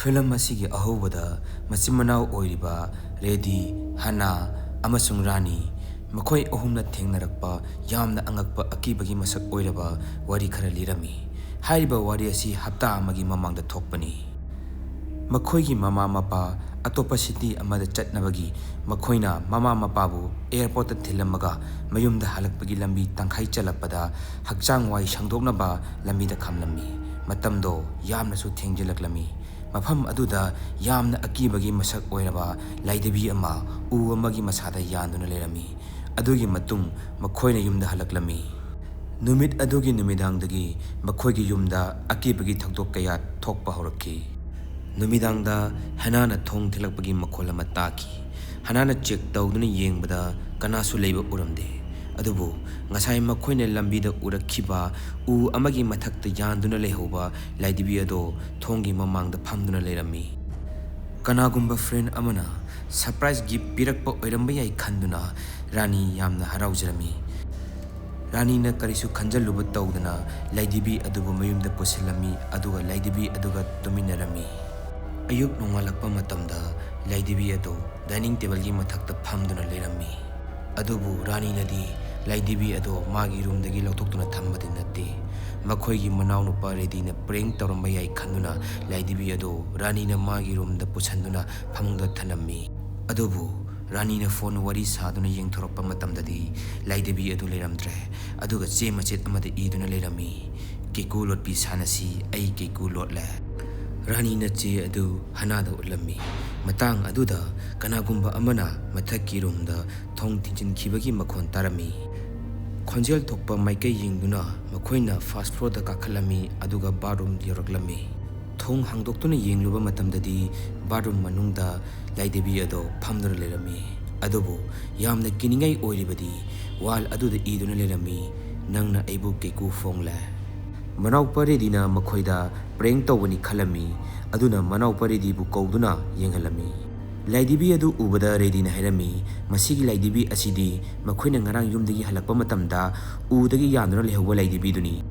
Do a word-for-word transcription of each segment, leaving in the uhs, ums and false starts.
Film ꯑꯁꯤꯒꯤ ꯑꯍꯧꯕꯗ ꯃꯆꯤꯟ ꯃꯅꯥꯎ ꯑꯣꯏꯔꯤꯕ ꯔꯦꯗꯤ, ꯍꯅꯥ ꯑꯃꯁꯨꯡ ꯔꯥꯅꯤ, ꯃꯈꯣꯏ ꯑꯍꯨꯝꯅ ꯊꯦꯡꯅꯔꯛꯄ ꯌꯥꯝꯅ ꯑꯉꯛꯄ ꯑꯀꯤꯕꯒꯤ ꯃꯁꯛ ꯑꯣꯏꯔꯕ ꯋꯥꯔꯤ ꯈꯔ ꯂꯤꯔꯝꯃꯤ꯫ ꯍꯥꯏꯔꯤꯕ ꯋꯥꯔꯤ ꯑꯁꯤ ꯍꯞꯇꯥ ꯑꯃꯒꯤ ꯃꯃꯥꯡꯗ ꯊꯣꯛꯄꯅꯤ꯫ ꯃꯈꯣꯏꯒꯤ ꯃꯃꯥ ꯃꯄꯥ ꯑꯇꯣꯞꯄ ꯁꯤꯇꯤ ꯑꯃꯗ ꯆꯠꯅꯕꯒꯤ ꯃꯈꯣꯏꯅ ꯃꯃꯥ ꯃꯄꯥꯕꯨ ꯑꯦꯌꯔꯄꯣꯔꯠꯇ ꯊꯤꯜꯂꯝꯃꯒ ꯃꯌꯨꯝꯗ ꯍꯜꯂꯛꯄꯒꯤ ꯂꯝꯕꯤ ꯇꯪꯈꯥꯏ ꯆꯜꯂꯛꯄꯗ ꯍꯛꯆꯥꯡ ꯋꯥꯏ ꯁꯪꯗꯣꯛꯅꯕ ꯂꯝꯕꯤꯗ ꯈꯥꯝꯂꯝꯃꯤ꯫ ꯃꯇꯝꯗꯣ ꯌꯥꯝꯅꯁꯨ ꯊꯦꯡꯖꯤꯜꯂꯛꯂꯝꯃꯤ꯫ ꯃꯐꯝ ꯑꯗꯨꯗ ꯌꯥꯝꯅ ꯑꯀꯤꯕꯒꯤ ꯃꯁꯛ ꯑꯣꯏꯔꯕ ꯂꯥꯏꯙꯤꯕꯤ ꯑꯃ ꯎ ꯑꯃꯒꯤ ꯃꯁꯥꯗ ꯌꯥꯟꯗꯨꯅ ꯂꯩꯔꯝꯃꯤ꯫ ꯑꯗꯨꯒꯤ ꯃꯇꯨꯡ ꯃꯈꯣꯏꯅ ꯌꯨꯝꯗ ꯍꯜꯂꯛꯂꯝꯃꯤ꯫ ꯅꯨꯃꯤꯠ ꯑꯗꯨꯒꯤ ꯅꯨꯃꯤꯗꯥꯡꯗꯒꯤ ꯃꯈꯣꯏꯒꯤ ꯌꯨꯝꯗ ꯑꯀꯤꯕꯒꯤ ꯊꯧꯗꯣꯛ ꯀꯌꯥ ꯊꯣꯛꯄ ꯍꯧꯔꯛꯈꯤ꯫ ꯅꯨꯃꯤꯗꯥꯡꯗ ꯍꯅꯥꯅ ꯊꯣꯡ ꯊꯤꯜꯂꯛꯄꯒꯤ ꯃꯈꯣꯜ ꯑꯃ ꯇꯥꯈꯤ꯫ ꯍꯅꯥꯅ ꯆꯦꯛ ꯇꯧꯗꯨꯅ ꯌꯦꯡꯕꯗ ꯀꯅꯥꯁꯨ ꯂꯩꯕ ꯎꯔꯝꯗꯦ꯫ ꯑꯗꯨꯕꯨ ꯉꯁꯥꯏ ꯃꯈꯣꯏꯅ ꯂꯝꯕꯤꯗ ꯎꯔꯛꯈꯤꯕ ꯎ ꯑꯃꯒꯤ ꯃꯊꯛꯇ ꯌꯥꯟꯗꯨꯅ ꯂꯩꯍꯧꯕ ꯂꯥꯏꯙꯤꯕꯤ ꯑꯗꯣ ꯊꯣꯡꯒꯤ ꯃꯃꯥꯡꯗ ꯐꯝꯗꯨꯅ ꯂꯩꯔꯝꯃꯤ꯫ ꯀꯅꯥꯒꯨꯝꯕ ꯐ꯭ꯔꯦꯟ ꯑꯃꯅ ꯁꯔꯄ꯭ꯔꯥꯏꯖ ꯒꯤꯐ ꯄꯤꯔꯛꯄ ꯑꯣꯏꯔꯝꯕ ꯌꯥꯏ ꯈꯟꯗꯨꯅ ꯔꯥꯅꯤ ꯌꯥꯝꯅ ꯍꯔꯥꯎꯖꯔꯝꯃꯤ꯫ ꯔꯥꯅꯤꯅ ꯀꯔꯤꯁꯨ ꯈꯟꯖꯜꯂꯨꯕ ꯇꯧꯗꯅ ꯂꯥꯏꯙꯤꯕꯤ ꯑꯗꯨꯕꯨ ꯃꯌꯨꯝꯗ ꯄꯨꯁꯤꯜꯂꯝꯃꯤ, ꯑꯗꯨꯒ ꯂꯥꯏꯙꯤꯕꯤ ꯑꯗꯨꯒ ꯇꯨꯃꯤꯟꯅꯔꯝꯃꯤ꯫ ꯑꯌꯨꯛ ꯅꯣꯡꯉꯥꯜꯂꯛꯄ ꯃꯇꯝꯗ ꯂꯥꯏꯙꯤꯕꯤ ꯑꯗꯨ ꯗꯥꯏꯅꯤꯡ ꯇꯦꯕꯜꯒꯤ ꯃꯊꯛꯇ ꯐꯝꯗꯨꯅ ꯂꯩꯔꯝꯃꯤ꯫ ꯑꯗꯨꯕꯨ ꯔꯥꯅꯤꯅꯗꯤ ꯂꯥꯏꯙꯤꯕꯤ ꯑꯗꯨ ꯃꯥꯒꯤ ꯔꯨꯝꯗꯒꯤ ꯂꯧꯊꯣꯛꯇꯨꯅ ꯊꯝꯕꯗꯤ ꯅꯠꯇꯦ꯫ ꯃꯈꯣꯏꯒꯤ ꯃꯅꯥꯎꯅꯨꯄꯥ ꯔꯦꯗꯤꯅ ꯄ꯭ꯔꯦꯡ ꯇꯧꯔꯝꯕ ꯌꯥꯏ ꯈꯟꯗꯨꯅ ꯂꯥꯏꯙꯤꯕꯤ ꯑꯗꯨ ꯔꯥꯅꯤꯅ ꯃꯥꯒꯤ ꯔꯨꯝꯗ ꯄꯨꯁꯤꯟꯗꯨꯅ ꯐꯃꯨꯡꯗ ꯊꯅꯝꯃꯤ꯫ ꯑꯗꯨꯕꯨ ꯔꯥꯅꯤꯅ ꯐꯣꯟ ꯋꯥꯔꯤ ꯁꯥꯗꯨꯅ ꯌꯦꯡꯊꯣꯔꯛꯄ ꯃꯇꯝꯗꯗꯤ ꯂꯥꯏꯙꯤꯕꯤ ꯑꯗꯨ ꯂꯩꯔꯝꯗ꯭ꯔꯦ, ꯑꯗꯨꯒ ꯆꯦ ꯃꯆꯦꯠ ꯑꯃꯗ ꯏꯗꯨꯅ ꯂꯩꯔꯝꯃꯤ, "ꯀꯦꯀꯨ ꯂꯣꯠꯄꯤ ꯁꯥꯟꯅꯁꯤ, ꯑꯩ ꯀꯦꯀꯨ ꯂꯣꯠꯂꯦ"꯫ ꯔꯥꯅꯤꯅ ꯆꯦ ꯑꯗꯨ ꯍꯅꯥꯗ ꯎꯠꯂꯝꯃꯤ꯫ ꯃꯇꯥꯡ ꯑꯗꯨꯗ ꯀꯅꯥꯒꯨꯝꯕ ꯑꯃꯅ ꯃꯊꯛꯀꯤ ꯔꯨꯝꯗ ꯊꯣꯡ ꯊꯤꯡꯖꯤꯟꯈꯤꯕꯒꯤ ꯃꯈꯣꯟ ꯇꯥꯔꯝꯃꯤ꯫ ꯈꯣꯟꯖꯦꯜ ꯊꯣꯛꯄ ꯃꯥꯏꯀꯩ ꯌꯦꯡꯗꯨꯅ ꯃꯈꯣꯏꯅ ꯐꯥꯔꯁ ꯐ꯭ꯂꯣꯔꯗ ꯀꯥꯈꯠꯂꯝꯃꯤ, ꯑꯗꯨꯒ ꯕꯥꯠꯔꯨꯝ ꯌꯧꯔꯛꯂꯝꯃꯤ꯫ ꯊꯣꯡ ꯍꯥꯡꯗꯣꯛꯇꯨꯅ ꯌꯦꯡꯂꯨꯕ ꯃꯇꯝꯗꯗꯤ ꯕꯥꯠꯔꯨꯝ ꯃꯅꯨꯡꯗ ꯂꯥꯏꯙꯤꯕꯤ ꯑꯗꯣ ꯐꯝꯗꯨꯅ ꯂꯩꯔꯝꯃꯤ꯫ ꯑꯗꯨꯕꯨ ꯌꯥꯝꯅ ꯀꯤꯅꯤꯡꯉꯥꯏ ꯑꯣꯏꯔꯤꯕꯗꯤ ꯋꯥꯜ ꯑꯗꯨꯗ ꯏꯗꯨꯅ ꯂꯩꯔꯝꯃꯤ, "ꯅꯪꯅ ꯑꯩꯕꯨ ꯀꯦꯀꯨ ꯐꯣꯡꯂꯦ"꯫ ꯃꯅꯥꯎꯄꯥ ꯔꯦꯗꯤꯅ ꯃꯈꯣꯏꯗ ꯄ꯭ꯔꯦꯡ ꯇꯧꯕꯅꯤ ꯈꯜꯂꯝꯃꯤ, ꯑꯗꯨꯅ ꯃꯅꯥꯎꯄꯥ ꯔꯦꯗꯤꯕꯨ ꯀꯧꯗꯨꯅ ꯌꯦꯡꯍꯜꯂꯝꯃꯤ꯫ ꯂꯥꯏꯙꯤꯕꯤ ꯑꯗꯨ ꯎꯕꯗ ꯔꯦꯗꯤꯅ ꯍꯥꯏꯔꯝꯃꯤ, "ꯃꯁꯤꯒꯤ ꯂꯥꯏꯙꯤꯕꯤ ꯑꯁꯤꯗꯤ ꯃꯈꯣꯏꯅ ꯉꯔꯥꯡ ꯌꯨꯝꯗꯒꯤ ꯍꯜꯂꯛꯄ ꯃꯇꯝꯗ ꯎꯗꯒꯤ ꯌꯥꯟꯗꯨꯅ ꯂꯩꯍꯧꯕ ꯂꯥꯏꯙꯤꯕꯤꯗꯨꯅꯤ"꯫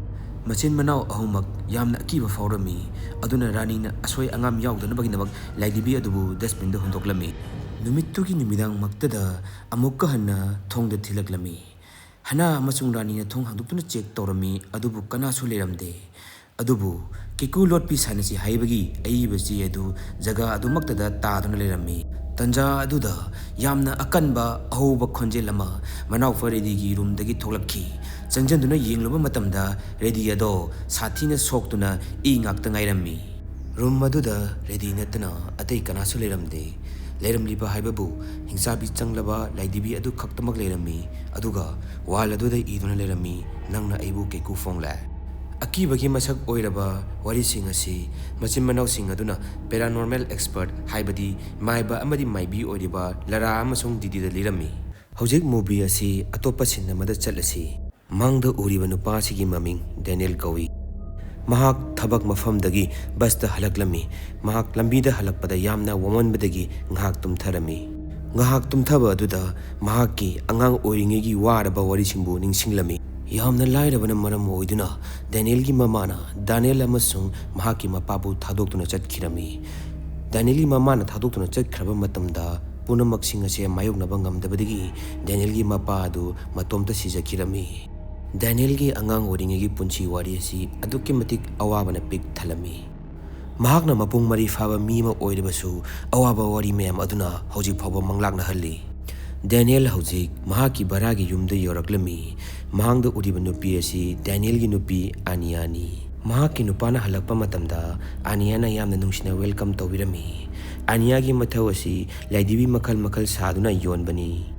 ꯃꯆꯤꯟ ꯃꯅꯥꯎ ꯑꯍꯨꯝꯃꯛ ꯌꯥꯝꯅ ꯑꯀꯤꯕ ꯐꯥꯎꯔꯝꯃꯤ꯫ ꯑꯗꯨꯅ ꯔꯥꯅꯤꯅ ꯑꯁꯣꯏ ꯑꯉꯥꯝ ꯌꯥꯎꯗꯅꯕꯒꯤꯗꯃꯛ ꯂꯥꯏꯙꯤꯕꯤ ꯑꯗꯨꯕꯨ dustbinꯗ ꯍꯨꯟꯗꯣꯛꯂꯝꯃꯤ꯫ ꯅꯨꯃꯤꯠꯇꯨꯒꯤ ꯅꯨꯃꯤꯗꯥꯡꯃꯛꯇꯗ ꯑꯃꯨꯛꯀ ꯍꯟꯅ ꯊꯣꯡꯗ ꯊꯤꯜꯂꯛꯂꯝꯃꯤ꯫ ꯍꯅꯥ ꯑꯃꯁꯨꯡ ꯔꯥꯅꯤꯅ ꯊꯣꯡ ꯍꯥꯡꯗꯣꯛꯇꯨꯅ check ꯇꯧꯔꯝꯃꯤ, ꯑꯗꯨꯕꯨ ꯀꯅꯥꯁꯨ ꯂꯩꯔꯝꯗꯦ꯫ ꯑꯗꯨꯕꯨ ꯀꯦꯀꯨ ꯂꯣꯠꯄꯤ ꯁꯥꯟꯅꯁꯤ ꯍꯥꯏꯕꯒꯤ ꯑꯏꯕ ꯆꯦ ꯑꯗꯨ ꯖꯒꯥ ꯑꯗꯨꯃꯛꯇꯗ ꯇꯥꯗꯨꯅ ꯂꯩꯔꯝꯃꯤ꯫ ꯇꯟꯖꯥ ꯑꯗꯨꯗ ꯌꯥꯝꯅ ꯑꯀꯟꯕ ꯑꯍꯧꯕ ꯈꯣꯟꯖꯦꯜ ꯑꯃ ꯃꯅꯥꯎꯄꯥ ꯔꯦꯗꯤꯒꯤ roomꯗꯒꯤ ꯊꯣꯛꯂꯛꯈꯤ꯫ ꯆꯪꯁꯤꯟꯗꯨꯅ ꯌꯦꯡꯂꯨꯕ ꯃꯇꯝꯗ ꯔꯦꯗꯤ ꯑꯗꯣ ꯁꯥꯊꯤꯅ ꯁꯣꯛꯇꯨꯅ ꯏ ꯉꯥꯛꯇ ꯉꯥꯏꯔꯝꯃꯤ꯫ Room ꯑꯗꯨꯗ ꯔꯦꯗꯤ ꯅꯠꯇꯅ ꯑꯇꯩ ꯀꯅꯥꯁꯨ ꯂꯩꯔꯝꯗꯦ꯫ ꯂꯩꯔꯝꯂꯤꯕ ꯍꯥꯏꯕꯕꯨ ꯍꯤꯡꯆꯥꯕꯤ ꯆꯪꯂꯕ ꯂꯥꯏꯙꯤꯕꯤ ꯑꯗꯨ ꯈꯛꯇꯃꯛ ꯂꯩꯔꯝꯃꯤ꯫ ꯑꯗꯨꯒ wall ꯑꯗꯨꯗ ꯏꯗꯨꯅ ꯂꯩꯔꯝꯃꯤ, "ꯅꯪꯅ ꯑꯩꯕꯨ ꯀꯦꯀꯨ ꯐꯣꯡꯂꯦ"꯫ ꯑꯀꯤꯕꯒꯤ ꯃꯁꯛ ꯑꯣꯏꯔꯕ ꯋꯥꯔꯤꯁꯤꯡ ꯑꯁꯤ ꯃꯆꯤꯟ ꯃꯅꯥꯎꯁꯤꯡ ꯑꯗꯨꯅ paranormal expert, ꯍꯥꯏꯕꯗꯤ ꯃꯥꯏꯕ ꯑꯃꯗꯤ ꯃꯥꯏꯕꯤ ꯑꯣꯏꯔꯤꯕ ꯂꯥꯔꯥ ꯑꯃꯁꯨꯡ ꯗꯤꯗꯤꯗ ꯂꯤꯔꯝꯃꯤ꯫ ꯍꯧꯖꯤꯛ movie ꯑꯁꯤ ꯑꯇꯣꯞꯄ scene ꯑꯃꯗ ꯆꯠꯂꯁꯤ꯫ ꯃꯥꯡꯗ ꯎꯔꯤꯕ ꯅꯨꯄꯥ ꯑꯁꯤꯒꯤ ꯃꯃꯤꯡ ꯗꯦꯅꯤꯌꯦꯜ ꯀꯧꯏ꯫ ꯃꯍꯥꯛ ꯊꯕꯛ ꯃꯐꯝꯗꯒꯤ busꯇ ꯍꯜꯂꯛꯂꯝꯃꯤ꯫ ꯃꯍꯥꯛ ꯂꯝꯕꯤꯗ ꯍꯜꯂꯛꯄꯗ ꯌꯥꯝꯅ ꯋꯥꯃꯟꯕꯗꯒꯤ ꯉꯥꯏꯍꯥꯛ ꯇꯨꯝꯊꯔꯝꯃꯤ꯫ ꯉꯥꯏꯍꯥꯛ ꯇꯨꯝꯊꯕ ꯑꯗꯨꯗ ꯃꯍꯥꯛꯀꯤ ꯑꯉꯥꯡ ꯑꯣꯏꯔꯤꯉꯩꯒꯤ ꯋꯥꯔꯕ ꯋꯥꯔꯤꯁꯤꯡꯕꯨ ꯅꯤꯡꯁꯤꯡꯂꯝꯃꯤ꯫ ꯌꯥꯝꯅ ꯂꯥꯏꯔꯕꯅ ꯃꯔꯝ ꯑꯣꯏꯗꯨꯅ ꯗꯦꯅꯤꯌꯦꯜꯒꯤ ꯃꯃꯥꯅ ꯗꯥꯅꯤꯌꯦꯜ ꯑꯃꯁꯨꯡ ꯃꯍꯥꯛꯀꯤ ꯃꯄꯥꯕꯨ ꯊꯥꯗꯣꯛꯇꯨꯅ ꯆꯠꯈꯤꯔꯝꯃꯤ꯫ ꯗꯥꯅꯤꯌꯦꯜꯒꯤ ꯃꯃꯥꯅ ꯊꯥꯗꯣꯛꯇꯨꯅ ꯆꯠꯈ꯭ꯔꯕ ꯃꯇꯝꯗ ꯄꯨꯝꯅꯃꯛꯁꯤꯡ ꯑꯁꯦ ꯃꯥꯌꯣꯛꯅꯕ ꯉꯝꯗꯕꯗꯒꯤ ꯗꯥꯅꯤꯌꯦꯜꯒꯤ ꯃꯄꯥ ꯑꯗꯨ ꯃꯇꯣꯝꯇ ꯁꯤꯖꯈꯤꯔꯝꯃꯤ꯫ ꯗꯥꯅꯤꯌꯦꯜꯒꯤ ꯑꯉꯥꯡ ꯑꯣꯏꯔꯤꯉꯩꯒꯤ ꯄꯨꯟꯁꯤ ꯋꯥꯔꯤ ꯑꯁꯤ ꯑꯗꯨꯛꯀꯤ ꯃꯇꯤꯛ ꯑꯋꯥꯕꯅ ꯄꯤꯛ ꯊꯜꯂꯝꯃꯤ꯫ ꯃꯍꯥꯛꯅ ꯃꯄꯨꯡ ꯃꯔꯩ ꯐꯥꯕ ꯃꯤ ꯑꯃ ꯑꯣꯏꯔꯕꯁꯨ, ꯑꯋꯥꯕ ꯋꯥꯔꯤ ꯃꯌꯥꯝ ꯑꯗꯨꯅ ꯍꯧꯖꯤꯛ ꯐꯥꯎꯕ ꯃꯪꯂꯥꯛꯅꯍꯜꯂꯤ꯫ ꯗꯦꯅꯤꯌꯦꯜ ꯍꯧꯖꯤꯛ ꯃꯍꯥꯛꯀꯤ ꯚꯔꯥꯒꯤ ꯌꯨꯝꯗ ꯌꯧꯔꯛꯂꯝꯃꯤ꯫ ꯃꯍꯥꯛꯅ ꯎꯔꯤꯕ ꯅꯨꯄꯤ ꯑꯁꯤ ꯗꯦꯅꯤꯌꯦꯜꯒꯤ ꯅꯨꯄꯤ ꯑꯅꯤꯌꯥꯅꯤ꯫ ꯃꯍꯥꯛꯀꯤ ꯅꯨꯄꯥꯅ ꯍꯜꯂꯛꯄ ꯃꯇꯝꯗ ꯑꯅꯤꯌꯥꯅ ꯌꯥꯝꯅ ꯅꯨꯡꯁꯤꯅ welcome ꯇꯧꯕꯤꯔꯝꯃꯤ꯫ ꯑꯅꯤꯌꯥꯒꯤ ꯃꯊꯧ ꯑꯁꯤ ꯂꯥꯏꯙꯤꯕꯤ ꯃꯈꯜ ꯃꯈꯜ ꯁꯥꯗꯨꯅ ꯌꯣꯟꯕꯅꯤ꯫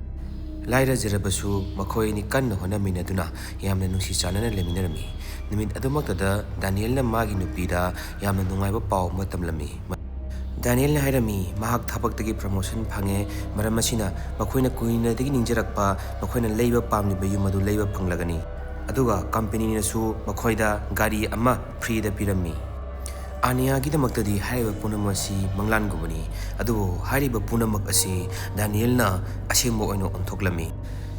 ꯂꯥꯏꯔꯖꯔꯕꯁꯨ ꯃꯈꯣꯏ ꯑꯅꯤ ꯀꯟꯅ ꯍꯣꯠꯅꯃꯤꯟꯅꯗꯨꯅ ꯌꯥꯝꯅ ꯅꯨꯡꯁꯤ ꯆꯥꯟꯅꯅ ꯂꯩꯃꯤꯟꯅꯔꯝꯃꯤ꯫ ꯅꯨꯃꯤꯠ ꯑꯗꯨꯃꯛꯇꯗ ꯗꯥꯅꯤꯌꯦꯜꯅ ꯃꯥꯒꯤ ꯅꯨꯄꯤꯗ ꯌꯥꯝꯅ ꯅꯨꯡꯉꯥꯏꯕ ꯄꯥꯎ ꯑꯃ ꯇꯝꯂꯝꯃꯤ꯫ ꯗꯥꯅꯤꯌꯦꯜꯅ ꯍꯥꯏꯔꯝꯃꯤ, ꯃꯍꯥꯛ ꯊꯕꯛꯇꯒꯤ promotion ꯐꯪꯉꯦ, ꯃꯔꯝ ꯑꯁꯤꯅ ꯃꯈꯣꯏꯅ ꯀꯨꯏꯅꯗꯒꯤ ꯅꯤꯡꯖꯔꯛꯄ ꯃꯈꯣꯏꯅ ꯂꯩꯕ ꯄꯥꯝꯂꯤꯕ ꯌꯨꯝ ꯑꯗꯨ ꯂꯩꯕ ꯐꯪꯂꯒꯅꯤ꯫ ꯑꯗꯨꯒ companyꯅꯁꯨ ꯃꯈꯣꯏꯗ ꯒꯥꯔꯤ ꯑꯃ freeꯗ ꯄꯤꯔꯝꯃꯤ꯫ ꯑꯅꯤꯌꯥꯒꯤꯗꯃꯛꯇꯗꯤ ꯍꯥꯏꯔꯤꯕ ꯄꯨꯝꯅꯃꯛ ꯑꯁꯤ ꯃꯪꯂꯥꯟꯒꯨꯝꯕꯅꯤ, ꯑꯗꯨꯕꯨ ꯍꯥꯏꯔꯤꯕ ꯄꯨꯝꯅꯃꯛ ꯑꯁꯤ ꯗꯥꯅꯤꯌꯦꯜꯅ ꯑꯁꯦꯡꯕ ꯑꯣꯏꯅ ꯑꯣꯟꯊꯣꯛꯂꯝꯃꯤ꯫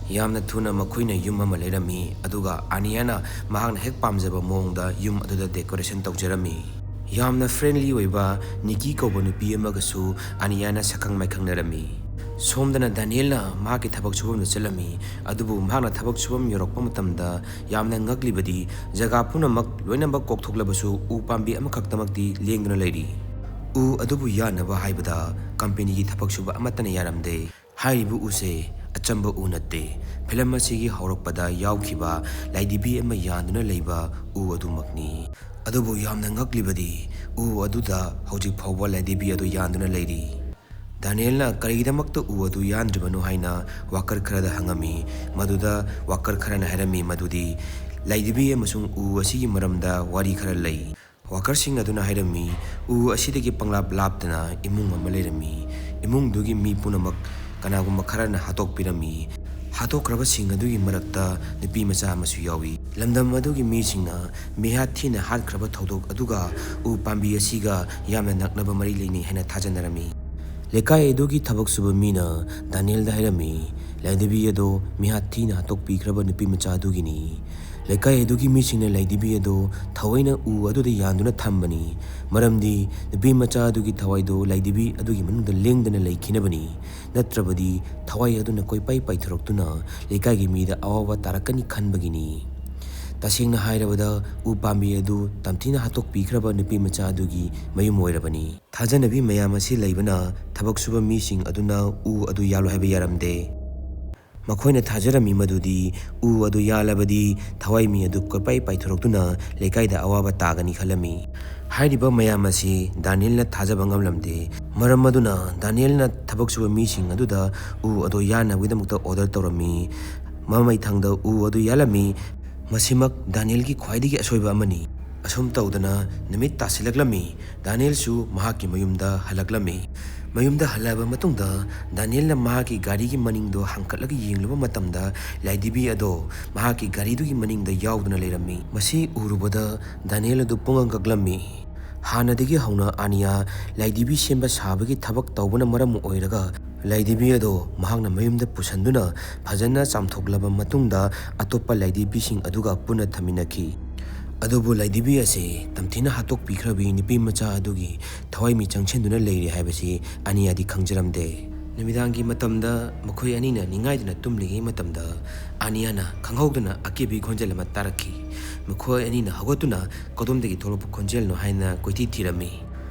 ꯌꯥꯝꯅ ꯊꯨꯅ ꯃꯈꯣꯏꯅ ꯌꯨꯝ ꯑꯃ ꯂꯩꯔꯝꯃꯤ, ꯑꯗꯨꯒ ꯑꯅꯤꯌꯥꯅ ꯃꯍꯥꯛꯅ ꯍꯦꯛ ꯄꯥꯝꯖꯕ ꯃꯑꯣꯡꯗ ꯌꯨꯝ ꯑꯗꯨꯗ decoration ꯇꯧꯖꯔꯝꯃꯤ꯫ ꯌꯥꯝꯅ friendly ꯑꯣꯏꯕ ꯅꯤꯀꯤ ꯀꯧꯕ ꯅꯨꯄꯤ ꯑꯃꯒꯁꯨ ꯑꯅꯤꯌꯥꯅ ꯁꯛꯈꯪ ꯃꯥꯏꯈꯪꯅꯔꯝꯃꯤ꯫ ꯁꯣꯝꯗꯅ ꯗꯥꯅꯤꯌꯦꯜꯅ ꯃꯍꯥꯛꯀꯤ ꯊꯕꯛ ꯁꯨꯐꯝꯗ ꯆꯠꯂꯝꯃꯤ, ꯑꯗꯨꯕꯨ ꯃꯍꯥꯛꯅ ꯊꯕꯛ ꯁꯨꯐꯝ ꯌꯧꯔꯛꯄ ꯃꯇꯝꯗ ꯌꯥꯝꯅ ꯉꯛꯂꯤꯕꯗꯤ ꯖꯒꯥ ꯄꯨꯝꯅꯃꯛ ꯂꯣꯏꯅꯃꯛ ꯀꯣꯛꯊꯣꯛꯂꯕꯁꯨ ꯎ ꯄꯥꯝꯕꯤ ꯑꯃꯈꯛꯇꯃꯛꯇꯤ ꯂꯦꯡꯗꯨꯅ ꯂꯩꯔꯤ꯫ ꯎ ꯑꯗꯨꯕꯨ ꯌꯥꯟꯅꯕ ꯍꯥꯏꯕꯗ companyꯒꯤ ꯊꯕꯛ ꯁꯨꯕ ꯑꯃꯠꯇꯅ ꯌꯥꯔꯝꯗꯦ꯫ ꯍꯥꯏꯔꯤꯕ ꯎꯁꯦ ꯑꯆꯝꯕ ꯎ ꯅꯠꯇꯦ꯫ Film ꯑꯁꯤꯒꯤ ꯍꯧꯔꯛꯄꯗ ꯌꯥꯎꯈꯤꯕ ꯂꯥꯏꯙꯤꯕꯤ ꯑꯃ ꯌꯥꯟꯗꯨꯅ ꯂꯩꯕ ꯎ ꯑꯗꯨꯃꯛꯅꯤ꯫ ꯑꯗꯨꯕꯨ ꯌꯥꯝꯅ ꯉꯛꯂꯤꯕꯗꯤ ꯎ ꯑꯗꯨꯗ ꯍꯧꯖꯤꯛ ꯐꯥꯎꯕ ꯂꯥꯏꯙꯤꯕꯤ ꯑꯗꯨ ꯌꯥꯟꯗꯨꯅ ꯂꯩꯔꯤ꯫ ꯗꯥꯅꯤꯌꯦꯜꯅ ꯀꯔꯤꯒꯤꯗꯃꯛꯇ ꯎ ꯑꯗꯨ ꯌꯥꯟꯗ꯭ꯔꯤꯕꯅꯣ ꯍꯥꯏꯅ worker ꯈꯔꯗ ꯍꯪꯉꯝꯃꯤ꯫ ꯃꯗꯨꯗ worker ꯈꯔꯅ ꯍꯥꯏꯔꯝꯃꯤ ꯃꯗꯨꯗꯤ ꯂꯥꯏꯙꯤꯕꯤ ꯑꯃꯁꯨꯡ ꯎ ꯑꯁꯤꯒꯤ ꯃꯔꯝꯗ ꯋꯥꯔꯤ ꯈꯔ ꯂꯩ꯫ Workerꯁꯤꯡ ꯑꯗꯨꯅ ꯍꯥꯏꯔꯝꯃꯤ, ꯎ ꯑꯁꯤꯗꯒꯤ ꯄꯪꯂꯥꯞ ꯂꯥꯞꯇꯅ ꯏꯃꯨꯡ ꯑꯃ ꯂꯩꯔꯝꯃꯤ꯫ ꯏꯃꯨꯡꯗꯨꯒꯤ ꯃꯤ ꯄꯨꯝꯅꯃꯛ ꯀꯅꯥꯒꯨꯝꯕ ꯈꯔꯅ ꯍꯥꯠꯇꯣꯛꯄꯤꯔꯝꯃꯤ꯫ ꯍꯥꯠꯇꯣꯛꯈ꯭ꯔꯕꯁꯤꯡ ꯑꯗꯨꯒꯤ ꯃꯔꯛꯇ ꯅꯨꯄꯤ ꯃꯆꯥ ꯑꯃꯁꯨ ꯌꯥꯎꯏ꯫ ꯂꯝꯗꯝ ꯑꯗꯨꯒꯤ ꯃꯤꯁꯤꯡꯅ ꯃꯤꯍꯥꯠ ꯊꯤꯅ ꯍꯥꯠꯈ꯭ꯔꯕ ꯊꯧꯗꯣꯛ ꯑꯗꯨꯒ ꯎ ꯄꯥꯝꯕꯤ ꯑꯁꯤꯒ ꯌꯥꯝꯅ ꯅꯛꯅꯕ ꯃꯔꯤ ꯂꯩꯅꯩ ꯍꯥꯏꯅ ꯊꯥꯖꯅꯔꯝꯃꯤ꯫ ꯂꯩꯀꯥꯏ ꯑꯗꯨꯒꯤ ꯊꯕꯛ ꯁꯨꯕ ꯃꯤꯅ ꯗꯥꯅꯤꯌꯦꯜꯗ ꯍꯥꯏꯔꯝꯃꯤ, ꯂꯥꯏꯙꯤꯕꯤ ꯑꯗꯣ ꯃꯤꯍꯥꯠ ꯊꯤꯅ ꯍꯥꯠꯇꯣꯛꯄꯤꯈ꯭ꯔꯕ ꯅꯨꯄꯤ ꯃꯆꯥ ꯑꯗꯨꯒꯤꯅꯤ꯫ ꯂꯩꯀꯥꯏ ꯑꯗꯨꯒꯤ ꯃꯤꯁꯤꯡꯅ ꯂꯥꯏꯙꯤꯕꯤ ꯑꯗꯣ ꯊꯑꯣꯏꯅ ꯎ ꯑꯗꯨꯗ ꯌꯥꯟꯗꯨꯅ ꯊꯝꯕꯅꯤ꯫ ꯃꯔꯝꯗꯤ ꯅꯨꯄꯤ ꯃꯆꯥ ꯑꯗꯨꯒꯤ ꯊꯋꯥꯏꯗꯣ ꯂꯥꯏꯙꯤꯕꯤ ꯑꯗꯨꯒꯤ ꯃꯅꯨꯡꯗ ꯂꯦꯡꯗꯅ ꯂꯩꯈꯤꯅꯕꯅꯤ꯫ ꯅꯠꯇ꯭ꯔꯕꯗꯤ ꯊꯋꯥꯏ ꯑꯗꯨꯅ ꯀꯣꯏꯄꯥꯏ ꯄꯥꯏꯊꯣꯔꯛꯇꯨꯅ ꯂꯩꯀꯥꯏꯒꯤ ꯃꯤꯗ ꯑꯋꯥꯕ ꯇꯥꯔꯛꯀꯅꯤ ꯈꯟꯕꯒꯤꯅꯤ꯫ ꯇꯁꯦꯡꯅ ꯍꯥꯏꯔꯕꯗ ꯎ ꯄꯥꯝꯕꯤ ꯑꯗꯨ ꯇꯝꯊꯤꯅ ꯍꯥꯠꯇꯣꯛꯄꯤꯈ꯭ꯔꯕ ꯅꯨꯄꯤ ꯃꯆꯥ ꯑꯗꯨꯒꯤ ꯃꯌꯨꯝ ꯑꯣꯏꯔꯕꯅꯤ꯫ ꯊꯥꯖꯅꯕꯤ ꯃꯌꯥꯝ ꯑꯁꯤ ꯂꯩꯕꯅ ꯊꯕꯛ ꯁꯨꯕ ꯃꯤꯁꯤꯡ ꯑꯗꯨꯅ ꯎ ꯑꯗꯨ ꯌꯥꯜꯂꯨ ꯍꯥꯏꯕ ꯌꯥꯔꯝꯗꯦ꯫ ꯃꯈꯣꯏꯅ ꯊꯥꯖꯔꯝꯃꯤ ꯃꯗꯨꯗꯤ ꯎ ꯑꯗꯨ ꯌꯥꯜꯂꯕꯗꯤ ꯊꯋꯥꯏ ꯃꯤ ꯑꯗꯨ ꯀꯣꯏꯄꯥꯏ ꯄꯥꯏꯊꯣꯔꯛꯇꯨꯅ ꯂꯩꯀꯥꯏꯗ ꯑꯋꯥꯕ ꯇꯥꯒꯅꯤ ꯈꯜꯂꯝꯃꯤ꯫ ꯍꯥꯏꯔꯤꯕ ꯃꯌꯥꯝ ꯑꯁꯤ ꯗꯥꯅꯤꯌꯦꯜꯅ ꯊꯥꯖꯕ ꯉꯝꯂꯝꯗꯦ꯫ ꯃꯔꯝ ꯑꯗꯨꯅ ꯗꯥꯅꯤꯌꯦꯜꯅ ꯊꯕꯛ ꯁꯨꯕ ꯃꯤꯁꯤꯡ ꯑꯗꯨꯗ ꯎ ꯑꯗꯨ ꯌꯥꯟꯅꯕꯒꯤꯗꯃꯛꯇ order ꯇꯧꯔꯝꯃꯤ꯫ ꯃꯃꯩ ꯊꯪꯗ ꯎ ꯑꯗꯨ ꯌꯥꯜꯂꯝꯃꯤ꯫ ꯃꯁꯤꯃꯛ ꯗꯥꯅꯤꯌꯦꯜꯒꯤ ꯈ꯭ꯋꯥꯏꯗꯒꯤ ꯑꯁꯣꯏꯕ ꯑꯃꯅꯤ꯫ ꯑꯁꯨꯝ ꯇꯧꯗꯅ ꯅꯨꯃꯤꯠ ꯇꯥꯁꯤꯜꯂꯛꯂꯝꯃꯤ꯫ ꯗꯥꯅꯤꯌꯦꯜꯁꯨ ꯃꯍꯥꯛꯀꯤ ꯃꯌꯨꯝꯗ ꯍꯜꯂꯛꯂꯝꯃꯤ꯫ ꯃꯌꯨꯝꯗ ꯍꯜꯂꯛꯂꯕ ꯃꯇꯨꯡꯗ ꯗꯥꯅꯤꯌꯦꯜꯅ ꯃꯍꯥꯛꯀꯤ ꯒꯥꯔꯤꯒꯤ ꯃꯅꯤꯡꯗꯣ ꯍꯥꯡꯀꯠꯂꯒ ꯌꯦꯡꯂꯨꯕ ꯃꯇꯝꯗ ꯂꯥꯏꯙꯤꯕꯤ ꯑꯗꯣ ꯃꯍꯥꯛꯀꯤ ꯒꯥꯔꯤꯗꯨꯒꯤ ꯃꯅꯤꯡꯗ ꯌꯥꯎꯗꯨꯅ ꯂꯩꯔꯝꯃꯤ꯫ ꯃꯁꯤ ꯎꯔꯨꯕꯗ ꯗꯥꯅꯤꯌꯦꯜ ꯑꯗꯨ ꯄꯨꯡꯉꯛ ꯉꯛꯂꯝꯃꯤ꯫ ꯍꯥꯟꯅꯗꯒꯤ ꯍꯧꯅ ꯑꯅꯤꯌꯥ ꯂꯥꯏꯙꯤꯕꯤ ꯁꯦꯝꯕ ꯁꯥꯕꯒꯤ ꯊꯕꯛ ꯇꯧꯕꯅ ꯃꯔꯝ ꯑꯣꯏꯔꯒ ꯂꯥꯏꯙꯤꯕꯤ ꯑꯗꯣ ꯃꯍꯥꯛꯅ ꯃꯌꯨꯝꯗ ꯄꯨꯁꯤꯟꯗꯨꯅ ꯐꯖꯅ ꯆꯥꯝꯊꯣꯛꯂꯕ ꯃꯇꯨꯡꯗ ꯑꯇꯣꯞꯄ ꯂꯥꯏꯙꯤꯕꯤꯁꯤꯡ ꯑꯗꯨꯒ ꯄꯨꯟꯅ ꯊꯝꯃꯤꯟꯅꯈꯤ꯫ ꯑꯗꯨꯕꯨ ꯂꯥꯏꯙꯤꯕꯤ ꯑꯁꯤ ꯇꯝꯊꯤꯅ ꯍꯥꯠꯇꯣꯛꯄꯤꯈ꯭ꯔꯕꯤ ꯅꯨꯄꯤ ꯃꯆꯥ ꯑꯗꯨꯒꯤ ꯊꯋꯥꯏ ꯃꯤꯆꯪ ꯁꯤꯟꯗꯨꯅ ꯂꯩꯔꯤ ꯍꯥꯏꯕꯁꯤ ꯑꯅꯤꯌꯥꯗꯤ ꯈꯪꯖꯔꯝꯗꯦ꯫ ꯅꯨꯃꯤꯗꯥꯡꯒꯤ ꯃꯇꯝꯗ ꯃꯈꯣꯏ ꯑꯅꯤꯅ ꯅꯤꯡꯉꯥꯏꯗꯨꯅ ꯇꯨꯝꯂꯤꯉꯩ ꯃꯇꯝꯗ ꯑꯅꯤꯌꯥꯅ ꯈꯪꯍꯧꯗꯅ ꯑꯀꯤꯕꯒꯤ ꯈꯣꯟꯖꯦꯜ ꯑꯃ ꯇꯥꯔꯛꯈꯤ꯫ ꯃꯈꯣꯏ ꯑꯅꯤꯅ ꯍꯧꯒꯠꯇꯨꯅ ꯀꯗꯣꯝꯗꯒꯤ ꯊꯣꯛꯂꯛꯄ ꯈꯣꯟꯖꯦꯜꯅꯣ ꯍꯥꯏꯅ ꯀꯣꯏꯊꯤ ꯊꯤꯔꯝꯃꯤ꯫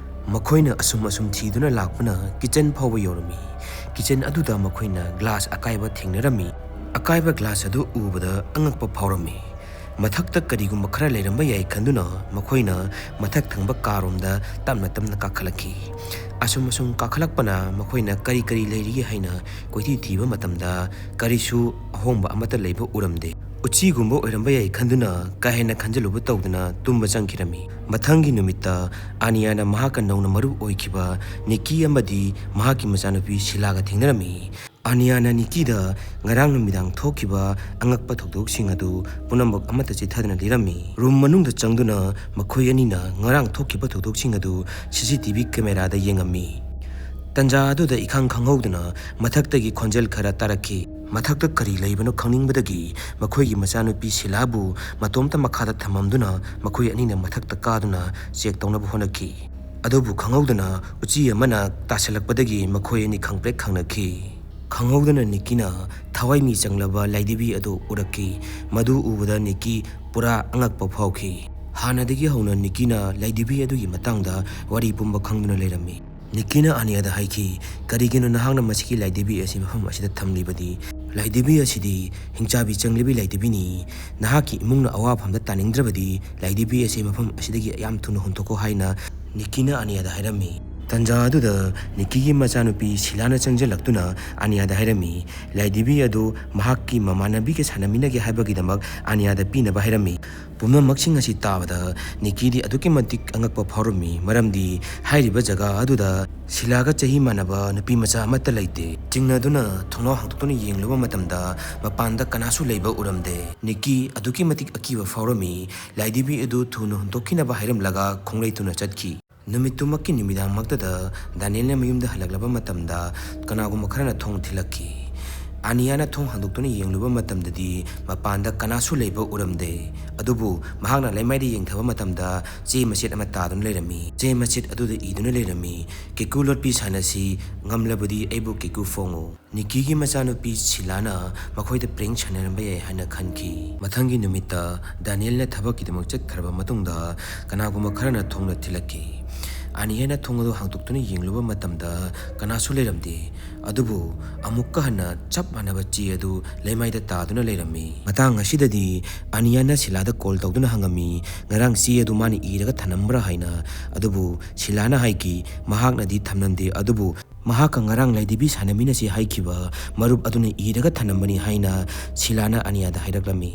ꯃꯈꯣꯏꯅ ꯑꯁꯨꯝ ꯑꯁꯨꯝ ꯊꯤꯗꯨꯅ ꯂꯥꯛꯄꯅ ꯀꯤꯆꯟ ꯐꯥꯎꯕ ꯌꯧꯔꯝꯃꯤ꯫ ꯀꯤꯆꯟ ꯑꯗꯨꯗ ꯃꯈꯣꯏꯅ ꯒ꯭ꯂꯥꯁ ꯑꯀꯥꯏꯕ ꯊꯦꯡꯅꯔꯝꯃꯤ꯫ ꯑꯀꯥꯏꯕ ꯒ꯭ꯂꯥꯁ ꯑꯗꯨ ꯎꯕꯗ ꯑꯉꯛꯄ ꯐꯥꯎꯔꯝꯃꯤ꯫ ꯃꯊꯛꯇ ꯀꯔꯤꯒꯨꯝꯕ ꯈꯔ ꯂꯩꯔꯝꯕ ꯌꯥꯏ ꯈꯟꯗꯨꯅ ꯃꯈꯣꯏꯅ ꯃꯊꯛ ꯊꯪꯕ ꯀꯥꯔꯣꯝꯗ ꯇꯞꯅ ꯇꯞꯅ ꯀꯥꯈꯠꯂꯛꯈꯤ꯫ ꯑꯁꯨꯝ ꯑꯁꯨꯝ ꯀꯥꯈꯠꯂꯛꯄꯅ ꯃꯈꯣꯏꯅ ꯀꯔꯤ ꯀꯔꯤ ꯂꯩꯔꯤꯒꯦ ꯍꯥꯏꯅ ꯀꯣꯏꯊꯤ ꯊꯤꯕ ꯃꯇꯝꯗ ꯀꯔꯤꯁꯨ ꯑꯍꯣꯡꯕ ꯑꯃꯠꯇ ꯂꯩꯕ ꯎꯔꯝꯗꯦ꯫ ꯎꯆꯤꯒꯨꯝꯕ ꯑꯣꯏꯔꯝꯕ ꯌꯥꯏ ꯈꯟꯗꯨꯅ ꯀꯥ ꯍꯦꯟꯅ ꯈꯟꯖꯤꯜꯂꯨꯕ ꯇꯧꯗꯅ ꯇꯨꯝꯕ ꯆꯪꯈꯤꯔꯝꯃꯤ꯫ ꯃꯊꯪꯒꯤ ꯅꯨꯃꯤꯠꯇ ꯑꯅꯤꯌꯥꯅ ꯃꯍꯥꯛꯀ ꯅꯧꯅ ꯃꯔꯨꯞ ꯑꯣꯏꯈꯤꯕ ꯅꯤꯀꯤ ꯑꯃꯗꯤ ꯃꯍꯥꯛꯀꯤ ꯃꯆꯥꯅꯨꯄꯤ ꯁꯤꯂꯥꯒ ꯊꯦꯡꯅꯔꯝꯃꯤ꯫ ꯑꯅꯤꯌꯥꯅ ꯅꯤꯀꯤꯗ ꯉꯔꯥꯡ ꯅꯨꯃꯤꯗꯥꯡ ꯊꯣꯛꯈꯤꯕ ꯑꯉꯛꯄ ꯊꯧꯗꯣꯛꯁꯤꯡ ꯑꯗꯨ ꯄꯨꯝꯅꯃꯛ ꯑꯃꯠꯇ ꯆꯤꯊꯗꯨꯅ ꯂꯤꯔꯝꯃꯤ꯫ ꯔꯨꯝ ꯃꯅꯨꯡꯗ ꯆꯪꯗꯨꯅ ꯃꯈꯣꯏ ꯑꯅꯤꯅ ꯉꯔꯥꯡ ꯊꯣꯛꯈꯤꯕ ꯊꯧꯗꯣꯛꯁꯤꯡ ꯑꯗꯨ ꯁꯤ ꯁꯤ ꯇꯤ ꯚꯤ ꯀꯦꯃꯦꯔꯥꯗ ꯌꯦꯡꯉꯝꯃꯤ꯫ ꯇꯟꯖꯥ ꯑꯗꯨꯗ ꯏꯈꯪ ꯈꯪꯍꯧꯗꯅ ꯃꯊꯛꯇꯒꯤ ꯈꯣꯟꯖꯦꯜ ꯈꯔ ꯇꯥꯔꯛꯈꯤ꯫ ꯃꯊꯛꯇ ꯀꯔꯤ ꯂꯩꯕꯅꯣ ꯈꯪꯅꯤꯡꯕꯗꯒꯤ ꯃꯈꯣꯏꯒꯤ ꯃꯆꯥꯅꯨꯄꯤ ꯁꯤꯂꯥꯕꯨ ꯃꯇꯣꯝꯇ ꯃꯈꯥꯗ ꯊꯝꯃꯝꯗꯨꯅ ꯃꯈꯣꯏ ꯑꯅꯤꯅ ꯃꯊꯛꯇ ꯀꯥꯗꯨꯅ ꯆꯦꯛ ꯇꯧꯅꯕ ꯍꯣꯠꯅꯈꯤ꯫ ꯑꯗꯨꯕꯨ ꯈꯪꯍꯧꯗꯅ ꯎꯆꯤ ꯑꯃꯅ ꯇꯥꯁꯤꯜꯂꯛꯄꯗꯒꯤ ꯃꯈꯣꯏ ꯑꯅꯤ ꯈꯪꯄ꯭ꯔꯦꯛ ꯈꯪꯅꯈꯤ꯫ ꯈꯪꯍꯧꯗꯅ ꯅꯤꯀꯤꯅ ꯊꯋꯥꯏ ꯃꯤ ꯆꯪꯂꯕ ꯂꯥꯏꯙꯤꯕꯤ ꯑꯗꯨ ꯎꯔꯛꯈꯤ꯫ ꯃꯗꯨ ꯎꯕꯗ ꯅꯤꯀꯤ ꯄꯨꯔꯥ ꯑꯉꯛꯄ ꯐꯥꯎꯈꯤ꯫ ꯍꯥꯟꯅꯗꯒꯤ ꯍꯧꯅ ꯅꯤꯀꯤꯅ ꯂꯥꯏꯙꯤꯕꯤ ꯑꯗꯨꯒꯤ ꯃꯇꯥꯡꯗ ꯋꯥꯔꯤ ꯄꯨꯝꯕ ꯈꯪꯗꯨꯅ ꯂꯩꯔꯝꯃꯤ꯫ ꯅꯤꯀꯤꯅ ꯑꯅꯤꯌꯥꯗ ꯍꯥꯏꯈꯤ, "ꯀꯔꯤꯒꯤꯅꯣ ꯅꯍꯥꯛꯅ ꯃꯁꯤꯒꯤ ꯂꯥꯏꯙꯤꯕꯤ ꯑꯁꯤ ꯃꯐꯝ ꯑꯁꯤꯗ ꯊꯝꯂꯤꯕꯗꯤ? ꯂꯥꯏꯙꯤꯕꯤ ꯑꯁꯤꯗꯤ ꯍꯤꯡꯆꯥꯕꯤ ꯆꯪꯂꯤꯕꯤ ꯂꯥꯏꯙꯤꯕꯤꯅꯤ꯫ ꯅꯍꯥꯛꯀꯤ ꯏꯃꯨꯡꯅ ꯑꯋꯥꯐꯝꯗ ꯇꯥꯅꯤꯡꯗ꯭ꯔꯕꯗꯤ ꯂꯥꯏꯙꯤꯕꯤ ꯑꯁꯤ ꯃꯐꯝ ꯑꯁꯤꯗꯒꯤ ꯌꯥꯝ ꯊꯨꯅ ꯍꯨꯟꯗꯣꯛꯈꯣ" ꯍꯥꯏꯅ ꯅꯤꯀꯤꯅ ꯑꯅꯤꯌꯥꯗ ꯍꯥꯏꯔꯝꯃꯤ꯫ ꯇꯟꯖꯥ ꯑꯗꯨꯗ ꯅꯤꯀꯤꯒꯤ ꯃꯆꯥꯅꯨꯄꯤ ꯁꯤꯂꯥꯅ ꯆꯪꯁꯤꯜꯂꯛꯇꯨꯅ ꯑꯅꯤꯌꯥꯗ ꯍꯥꯏꯔꯝꯃꯤ꯫ ꯂꯥꯏꯙꯤꯕꯤ ꯑꯗꯨ ꯃꯍꯥꯛꯀꯤ ꯃꯃꯥꯟꯅꯕꯤꯒ ꯁꯥꯟꯅꯃꯤꯟꯅꯒꯦ ꯍꯥꯏꯕꯒꯤꯗꯃꯛ ꯑꯅꯤꯌꯥꯗ ꯄꯤꯅꯕ ꯍꯥꯏꯔꯝꯃꯤ꯫ ꯄꯨꯝꯅꯃꯛꯁꯤꯡ ꯑꯁꯤ ꯇꯥꯕꯗ ꯅꯤꯀꯤꯗꯤ ꯑꯗꯨꯛꯀꯤ ꯃꯇꯤꯛ ꯑꯉꯛꯄ ꯐꯥꯎꯔꯝꯃꯤ, ꯃꯔꯝꯗꯤ ꯍꯥꯏꯔꯤꯕ ꯖꯒꯥ ꯑꯗꯨꯗ ꯁꯤꯂꯥꯒ ꯆꯍꯤ ꯃꯥꯟꯅꯕ ꯅꯨꯄꯤ ꯃꯆꯥ ꯑꯃꯠꯇ ꯂꯩꯇꯦ꯫ ꯆꯤꯡꯅꯗꯨꯅ ꯊꯣꯡꯅꯥꯎ ꯍꯥꯡꯗꯣꯛꯇꯨꯅ ꯌꯦꯡꯂꯨꯕ ꯃꯇꯝꯗ ꯃꯄꯥꯟꯗ ꯀꯅꯥꯁꯨ ꯂꯩꯕ ꯎꯔꯝꯗꯦ꯫ ꯅꯤꯀꯤ ꯑꯗꯨꯛꯀꯤ ꯃꯇꯤꯛ ꯑꯀꯤꯕ ꯐꯥꯎꯔꯝꯃꯤ꯫ ꯂꯥꯏꯙꯤꯕꯤ ꯑꯗꯨ ꯊꯨꯅ ꯍꯨꯟꯗꯣꯛꯈꯤꯅꯕ ꯍꯥꯏꯔꯝꯂꯒ ꯈꯣꯡꯂꯩ ꯊꯨꯅ ꯆꯠꯈꯤ꯫ ꯅꯨꯃꯤꯠꯇꯨꯃꯛꯀꯤ ꯅꯨꯃꯤꯗꯥꯡꯃꯛꯇꯗ ꯗꯥꯅꯤꯌꯦꯜꯅ ꯃꯌꯨꯝꯗ ꯍꯜꯂꯛꯂꯕ ꯃꯇꯝꯗ ꯀꯅꯥꯒꯨꯝꯕ ꯈꯔꯅ ꯊꯣꯡ ꯊꯤꯜꯂꯛꯈꯤ꯫ ꯑꯅꯤꯌꯥꯅ ꯊꯣꯡ ꯍꯥꯡꯗꯣꯛꯇꯨꯅ ꯌꯦꯡꯂꯨꯕ ꯃꯇꯝꯗꯗꯤ ꯃꯄꯥꯟꯗ ꯀꯅꯥꯁꯨ ꯂꯩꯕ ꯎꯔꯝꯗꯦ꯫ ꯑꯗꯨꯕꯨ ꯃꯍꯥꯛꯅ ꯂꯩꯃꯥꯏꯗ ꯌꯦꯡꯊꯕ ꯃꯇꯝꯗ ꯆꯦ ꯃꯆꯦꯠ ꯑꯃ ꯇꯥꯗꯨꯅ ꯂꯩꯔꯝꯃꯤ꯫ ꯆꯦ ꯃꯆꯦꯠ ꯑꯗꯨꯗ ꯏꯗꯨꯅ ꯂꯩꯔꯝꯃꯤ, "ꯀꯦꯀꯨ ꯂꯣꯠꯄꯤ ꯁꯥꯟꯅꯁꯤ, ꯉꯝꯂꯕꯗꯤ ꯑꯩꯕꯨ ꯀꯦꯀꯨ ꯐꯣꯡꯉꯨ"꯫ ꯅꯤꯛꯀꯤꯒꯤ ꯃꯆꯥꯅꯨꯄꯤ ꯁꯤꯂꯥꯅ ꯃꯈꯣꯏꯗ ꯄ꯭ꯔꯦꯡ ꯁꯥꯟꯅꯔꯝꯕ ꯌꯥꯏ ꯍꯥꯏꯅ ꯈꯟꯈꯤ꯫ ꯃꯊꯪꯒꯤ ꯅꯨꯃꯤꯠꯇ ꯗꯥꯅꯤꯌꯦꯜꯅ ꯊꯕꯛꯀꯤꯗꯃꯛ ꯆꯠꯈ꯭ꯔꯕ ꯃꯇꯨꯡꯗ ꯀꯅꯥꯒꯨꯝꯕ ꯈꯔꯅ ꯊꯣꯡꯗ ꯊꯤꯜꯂꯛꯈꯤ꯫ ꯑꯅꯤꯌꯥꯅ ꯊꯣꯡ ꯑꯗꯨ ꯍꯥꯡꯗꯣꯛꯇꯨꯅ ꯌꯦꯡꯂꯨꯕ ꯃꯇꯝꯗ ꯀꯅꯥꯁꯨ ꯂꯩꯔꯝꯗꯦ꯫ ꯑꯗꯨꯕꯨ ꯑꯃꯨꯛꯀ ꯍꯟꯅ ꯆꯞ ꯃꯥꯟꯅꯕ ꯆꯦ ꯑꯗꯨ ꯂꯩꯃꯥꯏꯗ ꯇꯥꯗꯨꯅ ꯂꯩꯔꯝꯃꯤ꯫ ꯃꯇꯥꯡ ꯑꯁꯤꯗꯗꯤ ꯑꯅꯤꯌꯥꯅ ꯁꯤꯂꯥꯗ ꯀꯣꯜ ꯇꯧꯗꯨꯅ ꯍꯪꯉꯝꯃꯤ, ꯉꯔꯥꯡ ꯆꯦ ꯑꯗꯨ ꯃꯥꯅ ꯏꯔꯒ ꯊꯅꯝꯕ꯭ꯔꯥ ꯍꯥꯏꯅ꯫ ꯑꯗꯨꯕꯨ ꯁꯤꯂꯥꯅ ꯍꯥꯏꯈꯤ, ꯃꯍꯥꯛꯅꯗꯤ ꯊꯝꯂꯝꯗꯦ, ꯑꯗꯨꯕꯨ ꯃꯍꯥꯛꯀ ꯉꯔꯥꯡ ꯂꯥꯏꯙꯤꯕꯤ ꯁꯥꯟꯅꯃꯤꯟꯅꯁꯤ ꯍꯥꯏꯈꯤꯕ ꯃꯔꯨꯞ ꯑꯗꯨꯅ ꯏꯔꯒ ꯊꯅꯝꯕꯅꯤ ꯍꯥꯏꯅ ꯁꯤꯂꯥꯅ ꯑꯅꯤꯌꯥꯗ ꯍꯥꯏꯔꯛꯂꯝꯃꯤ꯫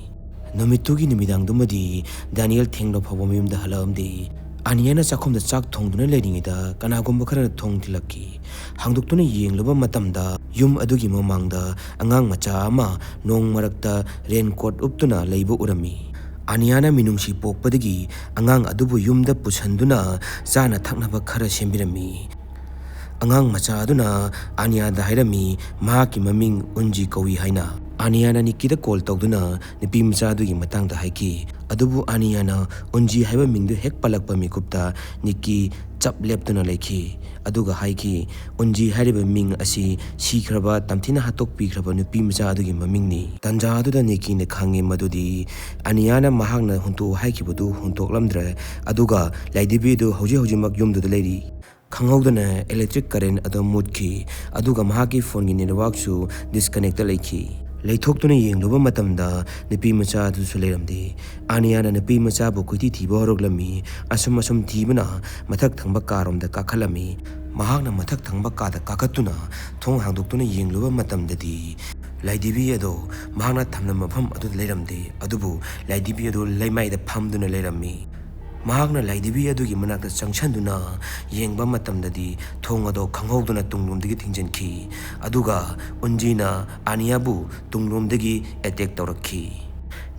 ꯅꯨꯃꯤꯠꯇꯨꯒꯤ ꯅꯨꯃꯤꯗꯥꯡꯗꯨꯃꯗꯤ ꯗꯥꯅꯤꯌꯦꯜ ꯊꯦꯡꯂ ꯐꯥꯎꯕ ꯃꯌꯨꯝꯗ ꯍꯜꯂꯛꯑꯝꯗꯦ꯫ ꯑꯅꯤꯌꯥꯅ ꯆꯥꯛꯈꯨꯝꯗ ꯆꯥꯛ ꯊꯣꯡꯗꯨꯅ ꯂꯩꯔꯤꯉꯩꯗ ꯀꯅꯥꯒꯨꯝꯕ ꯈꯔꯅ ꯊꯣꯡ ꯊꯤꯜꯂꯛꯈꯤ꯫ ꯍꯥꯡꯗꯣꯛꯇꯨꯅ ꯌꯦꯡꯂꯨꯕ ꯃꯇꯝꯗ ꯌꯨꯝ ꯑꯗꯨꯒꯤ ꯃꯃꯥꯡꯗ ꯑꯉꯥꯡ ꯃꯆꯥ ꯑꯃ ꯅꯣꯡ ꯃꯔꯛꯇ ꯔꯦꯟꯀꯣꯠ ꯎꯞꯇꯨꯅ ꯂꯩꯕ ꯎꯔꯝꯃꯤ꯫ ꯑꯅꯤꯌꯥꯅ ꯃꯤꯅꯨꯡꯁꯤ ꯄꯣꯛꯄꯗꯒꯤ ꯑꯉꯥꯡ ꯑꯗꯨꯕꯨ ꯌꯨꯝꯗ ꯄꯨꯁꯟꯗꯨꯅ ꯆꯥꯅ ꯊꯛꯅꯕ ꯈꯔ ꯁꯦꯝꯕꯤꯔꯝꯃꯤ꯫ ꯑꯉꯥꯡ ꯃꯆꯥ ꯑꯗꯨꯅ ꯑꯅꯤꯌꯥꯗ ꯍꯥꯏꯔꯝꯃꯤ, ꯃꯍꯥꯛꯀꯤ ꯃꯃꯤꯡ ꯎꯟꯖꯤ ꯀꯧꯏ ꯍꯥꯏꯅ꯫ ꯑꯅꯤꯌꯥꯅ ꯅꯤꯛꯀꯤꯗ ꯀꯣꯜ ꯇꯧꯗꯨꯅ ꯅꯨꯄꯤ ꯃꯆꯥ ꯑꯗꯨꯒꯤ ꯃꯇꯥꯡꯗ ꯍꯥꯏꯈꯤ꯫ ꯑꯗꯨꯕꯨ ꯑꯅꯤꯌꯥꯅ ꯎꯟꯖꯤ ꯍꯥꯏꯕ ꯃꯤꯡꯗꯨ ꯍꯦꯛ ꯄꯜꯂꯛꯄ ꯃꯤꯀꯨꯞꯇ ꯅꯤꯛꯀꯤ ꯆꯞ ꯂꯦꯞꯇꯨꯅ ꯂꯩꯈꯤ꯫ ꯑꯗꯨꯒ ꯍꯥꯏꯈꯤ, ꯎꯟꯖꯤ ꯍꯥꯏꯔꯤꯕ ꯃꯤꯡ ꯑꯁꯤ ꯁꯤꯈ꯭ꯔꯕ, ꯇꯝꯊꯤꯅ ꯍꯥꯠꯇꯣꯛꯄꯤꯈ꯭ꯔꯕ ꯅꯨꯄꯤ ꯃꯆꯥ ꯑꯗꯨꯒꯤ ꯃꯃꯤꯡꯅꯤ꯫ ꯇꯟꯖꯥ ꯑꯗꯨꯗ ꯅꯤꯛꯀꯤꯅ ꯈꯪꯉꯤ ꯃꯗꯨꯗꯤ ꯑꯅꯤꯌꯥꯅ ꯃꯍꯥꯛꯅ ꯍꯨꯟꯇꯣꯛꯎ ꯍꯥꯏꯈꯤꯕꯗꯨ ꯍꯨꯟꯇꯣꯛꯂꯝꯗ꯭ꯔꯦ꯫ ꯑꯗꯨꯒ ꯂꯥꯏꯙꯤꯕꯤ ꯑꯗꯨ ꯍꯧꯖꯤꯛ ꯍꯧꯖꯤꯛꯃꯛ ꯌꯨꯝꯗꯨꯗ ꯂꯩꯔꯤ꯫ ꯈꯪꯍꯧꯗꯅ electric current ꯑꯗꯨ ꯃꯨꯠꯈꯤ, ꯑꯗꯨꯒ ꯃꯍꯥꯛꯀꯤ ꯐꯣꯟꯒꯤ networkꯁꯨ disconnectꯇ ꯂꯩꯈꯤ꯫ ꯂꯩꯊꯣꯛꯇꯨꯅ ꯌꯦꯡꯂꯨꯕ ꯃꯇꯝꯗ ꯅꯨꯄꯤ ꯃꯆꯥ ꯑꯗꯨꯁꯨ ꯂꯩꯔꯝꯗꯦ꯫ ꯑꯅꯤꯌꯥꯅ ꯅꯨꯄꯤ ꯃꯆꯥꯕꯨ ꯀꯣꯏꯊꯤ ꯊꯤꯕ ꯍꯧꯔꯛꯂꯝꯃꯤ꯫ ꯑꯁꯨꯝ ꯑꯁꯨꯝ ꯊꯤꯕꯅ ꯃꯊꯛ ꯊꯪꯕ ꯀꯥꯔꯣꯝꯗ ꯀꯥꯈꯠꯂꯝꯃꯤ꯫ ꯃꯍꯥꯛꯅ ꯃꯊꯛ ꯊꯪꯕ ꯀꯥꯗ ꯀꯥꯈꯠꯇꯨꯅ ꯊꯣꯡ ꯍꯥꯡꯗꯣꯛꯇꯨꯅ ꯌꯦꯡꯂꯨꯕ ꯃꯇꯝꯗꯗꯤ ꯂꯥꯏꯙꯤꯕꯤ ꯑꯗꯨ ꯃꯍꯥꯛꯅ ꯊꯝꯂꯝꯕ ꯃꯐꯝ ꯑꯗꯨꯗ ꯂꯩꯔꯝꯗꯦ꯫ ꯑꯗꯨꯕꯨ ꯂꯥꯏꯙꯤꯕꯤ ꯑꯗꯨ ꯂꯩꯃꯥꯏꯗ ꯐꯝꯗꯨꯅ ꯂꯩꯔꯝꯃꯤ꯫ ꯃꯍꯥꯛꯅ ꯂꯥꯏꯙꯤꯕꯤ ꯑꯗꯨꯒꯤ ꯃꯅꯥꯛꯇ ꯆꯪꯁꯤꯟꯗꯨꯅ ꯌꯦꯡꯕ ꯃꯇꯝꯗꯗꯤ ꯊꯣꯡ ꯑꯗꯨ ꯈꯪꯍꯧꯗꯅ ꯇꯨꯡꯂꯣꯝꯗꯒꯤ ꯊꯤꯡꯖꯤꯟꯈꯤ꯫ ꯑꯗꯨꯒ ꯎꯟꯖꯤꯅ ꯑꯅꯤꯌꯥꯕꯨ ꯇꯨꯡꯂꯣꯝꯗꯒꯤ attack ꯇꯧꯔꯛꯈꯤ꯫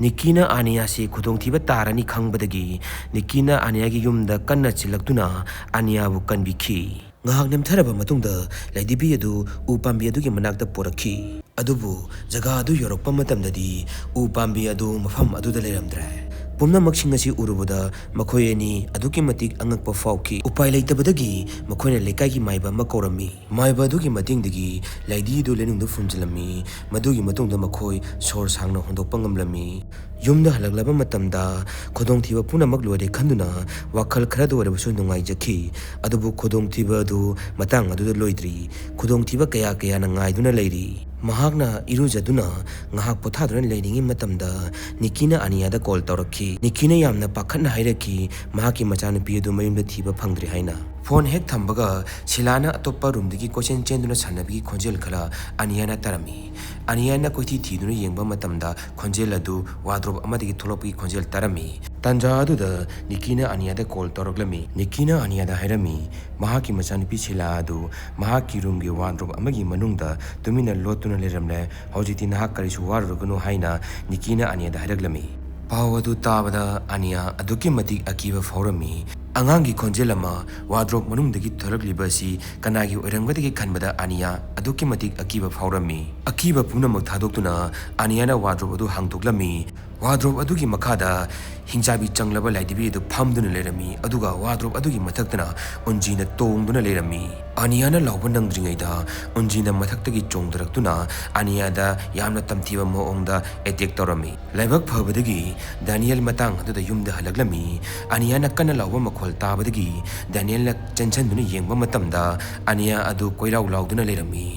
ꯅꯤꯀꯤꯅ ꯑꯥꯅꯤꯌꯥꯁꯤ ꯈꯨꯗꯣꯡꯊꯤꯕ ꯇꯥꯔꯅꯤ ꯈꯪꯕꯗꯒꯤ ꯅꯤꯀꯤꯅ ꯑꯥꯅꯤꯌꯥꯒꯤ ꯌꯨꯝꯗ ꯀꯟꯅ ꯆꯤꯜꯂꯛꯇꯨꯅ ꯑꯥꯅꯤꯌꯥꯕꯨ ꯀꯟꯕꯤꯈꯤ꯫ ꯉꯥꯏꯍꯥꯛ ꯅꯦꯝꯊꯔꯕ ꯃꯇꯨꯡꯗ ꯂꯩꯗꯤꯕꯤ ꯑꯗꯨ ꯎ ꯄꯥꯝꯕꯤ ꯑꯗꯨꯒꯤ ꯃꯅꯥꯛꯇ ꯄꯣꯔꯛꯈꯤ꯫ ꯑꯗꯨꯕꯨ ꯖꯒꯥ ꯑꯗꯨ ꯌꯧꯔꯛꯄ ꯃꯇꯝꯗꯗꯤ ꯎ ꯄꯥꯝꯕꯤ ꯑꯗꯨ ꯃꯐꯝ ꯑꯗꯨꯗ ꯂꯩꯔꯝꯗ꯭ꯔꯦ꯫ ꯄꯨꯝꯅꯃꯛꯁꯤꯡ ꯑꯁꯤ ꯎꯔꯨꯕꯗ ꯃꯈꯣꯏ ꯑꯅꯤ ꯑꯗꯨꯛꯀꯤ ꯃꯇꯤꯛ ꯑꯉꯛꯄ ꯐꯥꯎꯈꯤ꯫ ꯎꯄꯥꯏ ꯂꯩꯇꯕꯗꯒꯤ ꯃꯈꯣꯏꯅ ꯂꯩꯀꯥꯏꯒꯤ ꯃꯥꯏꯕ ꯑꯃ ꯀꯧꯔꯝꯃꯤ꯫ ꯃꯥꯏꯕ ꯑꯗꯨꯒꯤ ꯃꯇꯦꯡꯗꯒꯤ ꯂꯩꯗꯤ ꯑꯗꯨ ꯂꯩꯅꯨꯡꯗ ꯐꯨꯝꯖꯤꯜꯂꯝꯃꯤ꯫ ꯃꯗꯨꯒꯤ ꯃꯇꯨꯡꯗ ꯃꯈꯣꯏ ꯁꯣꯔ ꯁꯥꯡꯅ ꯍꯣꯟꯗꯣꯛꯄ ꯉꯝꯂꯝꯃꯤ꯫ ꯌꯨꯝꯗ ꯍꯜꯂꯛꯂꯕ ꯃꯇꯝꯗ ꯈꯨꯗꯣꯡꯊꯤꯕ ꯄꯨꯝꯅꯃꯛ ꯂꯣꯏꯔꯦ ꯈꯟꯗꯨꯅ ꯋꯥꯈꯜ ꯈꯔꯗ ꯑꯣꯏꯔꯕꯁꯨ ꯅꯨꯡꯉꯥꯏꯖꯈꯤ꯫ ꯑꯗꯨꯕꯨ ꯈꯨꯗꯣꯡꯊꯤꯕ ꯑꯗꯨ ꯃꯇꯥꯡ ꯑꯗꯨꯗ ꯂꯣꯏꯗ꯭ꯔꯤ꯫ ꯈꯨꯗꯣꯡꯊꯤꯕ ꯀꯌꯥ ꯀꯌꯥꯅ ꯉꯥꯏꯗꯨꯅ ꯂꯩꯔꯤ꯫ ꯃꯍꯥꯛꯅ ꯏꯔꯨꯖꯗꯨꯅ ꯉꯥꯏꯍꯥꯛ ꯄꯣꯊꯥꯗꯨꯅ ꯂꯩꯔꯤꯉꯩ ꯃꯇꯝꯗ ꯅꯤꯀꯤꯅ ꯑꯥꯅꯤꯌꯥꯗ ꯀꯣꯜ ꯇꯧꯔꯛꯈꯤ꯫ ꯅꯤꯀꯤꯅ ꯌꯥꯝꯅ ꯄꯥꯈꯠꯅ ꯍꯥꯏꯔꯛꯈꯤ, ꯃꯍꯥꯛꯀꯤ ꯃꯆꯥꯅꯨꯄꯤ ꯑꯗꯨ ꯃꯌꯨꯝꯗ ꯊꯤꯕ ꯐꯪꯗ꯭ꯔꯦ ꯍꯥꯏꯅ꯫ ꯐꯣꯟ ꯍꯦꯛ ꯊꯝꯕꯒ ꯁꯤꯂꯥꯅ ꯑꯇꯣꯞꯄ ꯔꯨꯝꯗꯒꯤ ꯀꯣꯏꯆꯦꯟ ꯆꯦꯟꯗꯨꯅ ꯁꯥꯟꯅꯕꯒꯤ ꯈꯣꯟꯖꯦꯜ ꯈꯔ ꯑꯥꯅꯤꯌꯥꯅ ꯇꯥꯔꯝꯃꯤ꯫ ꯑꯥꯅꯤꯌꯥꯅ ꯀꯣꯏꯊꯤ ꯊꯤꯗꯨꯅ ꯌꯦꯡꯕ ꯃꯇꯝꯗ ꯈꯣꯟꯖꯦꯜ ꯑꯗꯨ ꯋꯥꯗ꯭ꯔꯣꯞ ꯑꯃꯗꯒꯤ ꯊꯣꯛꯂꯛꯄꯒꯤ ꯈꯣꯟꯖꯦꯜ ꯇꯥꯔꯝꯃꯤ꯫ ꯇꯥꯟꯖꯥ ꯑꯗꯨꯗ ꯅꯤꯀꯤꯅ ꯑꯥꯅꯤꯌꯥꯗ ꯀꯣꯜ ꯇꯧꯔꯛꯂꯝꯃꯤ꯫ ꯅꯤꯀꯤꯅ ꯑꯥꯅꯤꯌꯥꯗ ꯍꯥꯏꯔꯝꯃꯤ, ꯃꯍꯥꯛꯀꯤ ꯃꯆꯥꯅꯨꯄꯤ ꯁꯤꯂꯥ ꯑꯗꯨ ꯃꯍꯥꯛꯀꯤ ꯔꯨꯝꯒꯤ ꯋꯥꯗ꯭ꯔꯣꯞ ꯑꯃꯒꯤ ꯃꯅꯨꯡꯗ ꯇꯨꯃꯤꯟꯅ ꯂꯣꯠꯇꯨꯅ ꯂꯩꯔꯝꯂꯦ꯫ ꯍꯧꯖꯤꯛꯇꯤ ꯅꯍꯥꯛ ꯀꯔꯤꯁꯨ ꯋꯥꯔꯨꯔꯒꯅꯨ ꯍꯥꯏꯅ ꯅꯤꯀꯤꯅ ꯑꯥꯅꯤꯌꯥꯗ ꯍꯥꯏꯔꯛꯂꯝꯃꯤ꯫ ꯄꯥꯎ ꯑꯗꯨ ꯇꯥꯕꯗ ꯑꯥꯅꯤꯌꯥ ꯑꯗꯨꯛꯀꯤ ꯃꯇꯤꯛ ꯑꯀꯤꯕ ꯐꯥꯎꯔꯝꯃꯤ꯫ ꯑꯉꯥꯡꯒꯤ ꯈꯣꯟꯖꯦꯜ ꯑꯃ ꯋꯥꯗ꯭ꯔꯣꯞ ꯃꯅꯨꯡꯗꯒꯤ ꯊꯣꯔꯛꯂꯤꯕ ꯑꯁꯤ ꯀꯅꯥꯒꯤ ꯑꯣꯏꯔꯝꯒꯗꯒꯦ ꯈꯟꯕꯗ ꯑꯥꯅꯤꯌꯥ ꯑꯗꯨꯛꯀꯤ ꯃꯇꯤꯛ ꯑꯀꯤꯕ ꯐꯥꯎꯔꯝꯃꯤ꯫ ꯑꯀꯤꯕ ꯄꯨꯝꯅꯃꯛ ꯊꯥꯗꯣꯛꯇꯨꯅ ꯑꯥꯅꯤꯌꯥꯅ ꯋꯥꯗ꯭ꯔꯣꯞ ꯑꯗꯨ ꯍꯥꯡꯗꯣꯛꯂꯝꯃꯤ꯫ ꯋꯥꯗ꯭ꯔꯣꯞ ꯑꯗꯨꯒꯤ ꯃꯈꯥꯗ ꯍꯤꯡꯆꯥꯕꯤ ꯆꯪꯂꯕ ꯂꯥꯏꯙꯤꯕꯤ ꯑꯗꯨ ꯐꯝꯗꯨꯅ ꯂꯩꯔꯝꯃꯤ, ꯑꯗꯨꯒ ꯋꯥꯗ꯭ꯔꯣꯞ ꯑꯗꯨꯒꯤ ꯃꯊꯛꯇꯅ ꯎꯟꯖꯤꯅ ꯇꯣꯡꯗꯨꯅ ꯂꯩꯔꯝꯃꯤ꯫ ꯑꯥꯅꯤꯌꯥꯅ ꯂꯥꯎꯕ ꯅꯪꯗ꯭ꯔꯤꯉꯩꯗ ꯎꯟꯖꯤꯅ ꯃꯊꯛꯇꯒꯤ ꯆꯣꯡꯊꯔꯛꯇꯨꯅ ꯑꯥꯅꯤꯌꯥꯗ ꯌꯥꯝꯅ ꯇꯝꯊꯤꯕ ꯃꯑꯣꯡꯗ ꯑꯦꯇꯦꯛ ꯇꯧꯔꯝꯃꯤ꯫ ꯂꯥꯏꯕꯛ ꯐꯕꯗꯒꯤ ꯗꯥꯅꯤꯌꯦꯜ ꯃꯇꯥꯡ ꯑꯗꯨꯗ ꯌꯨꯝꯗ ꯍꯜꯂꯛꯂꯝꯃꯤ꯫ ꯑꯥꯅꯤꯌꯥꯅ ꯀꯟꯅ ꯂꯥꯎꯕ ꯃꯈꯣꯜ ꯇꯥꯕꯗꯒꯤ ꯗꯥꯅꯤꯌꯦꯜꯅ ꯆꯦꯟꯁꯤꯟꯗꯨꯅ ꯌꯦꯡꯕ ꯃꯇꯝꯗ ꯑꯥꯅꯤꯌꯥ ꯑꯗꯨ ꯀꯣꯏꯂꯥꯎ ꯂꯥꯎꯗꯨꯅ ꯂꯩꯔꯝꯃꯤ꯫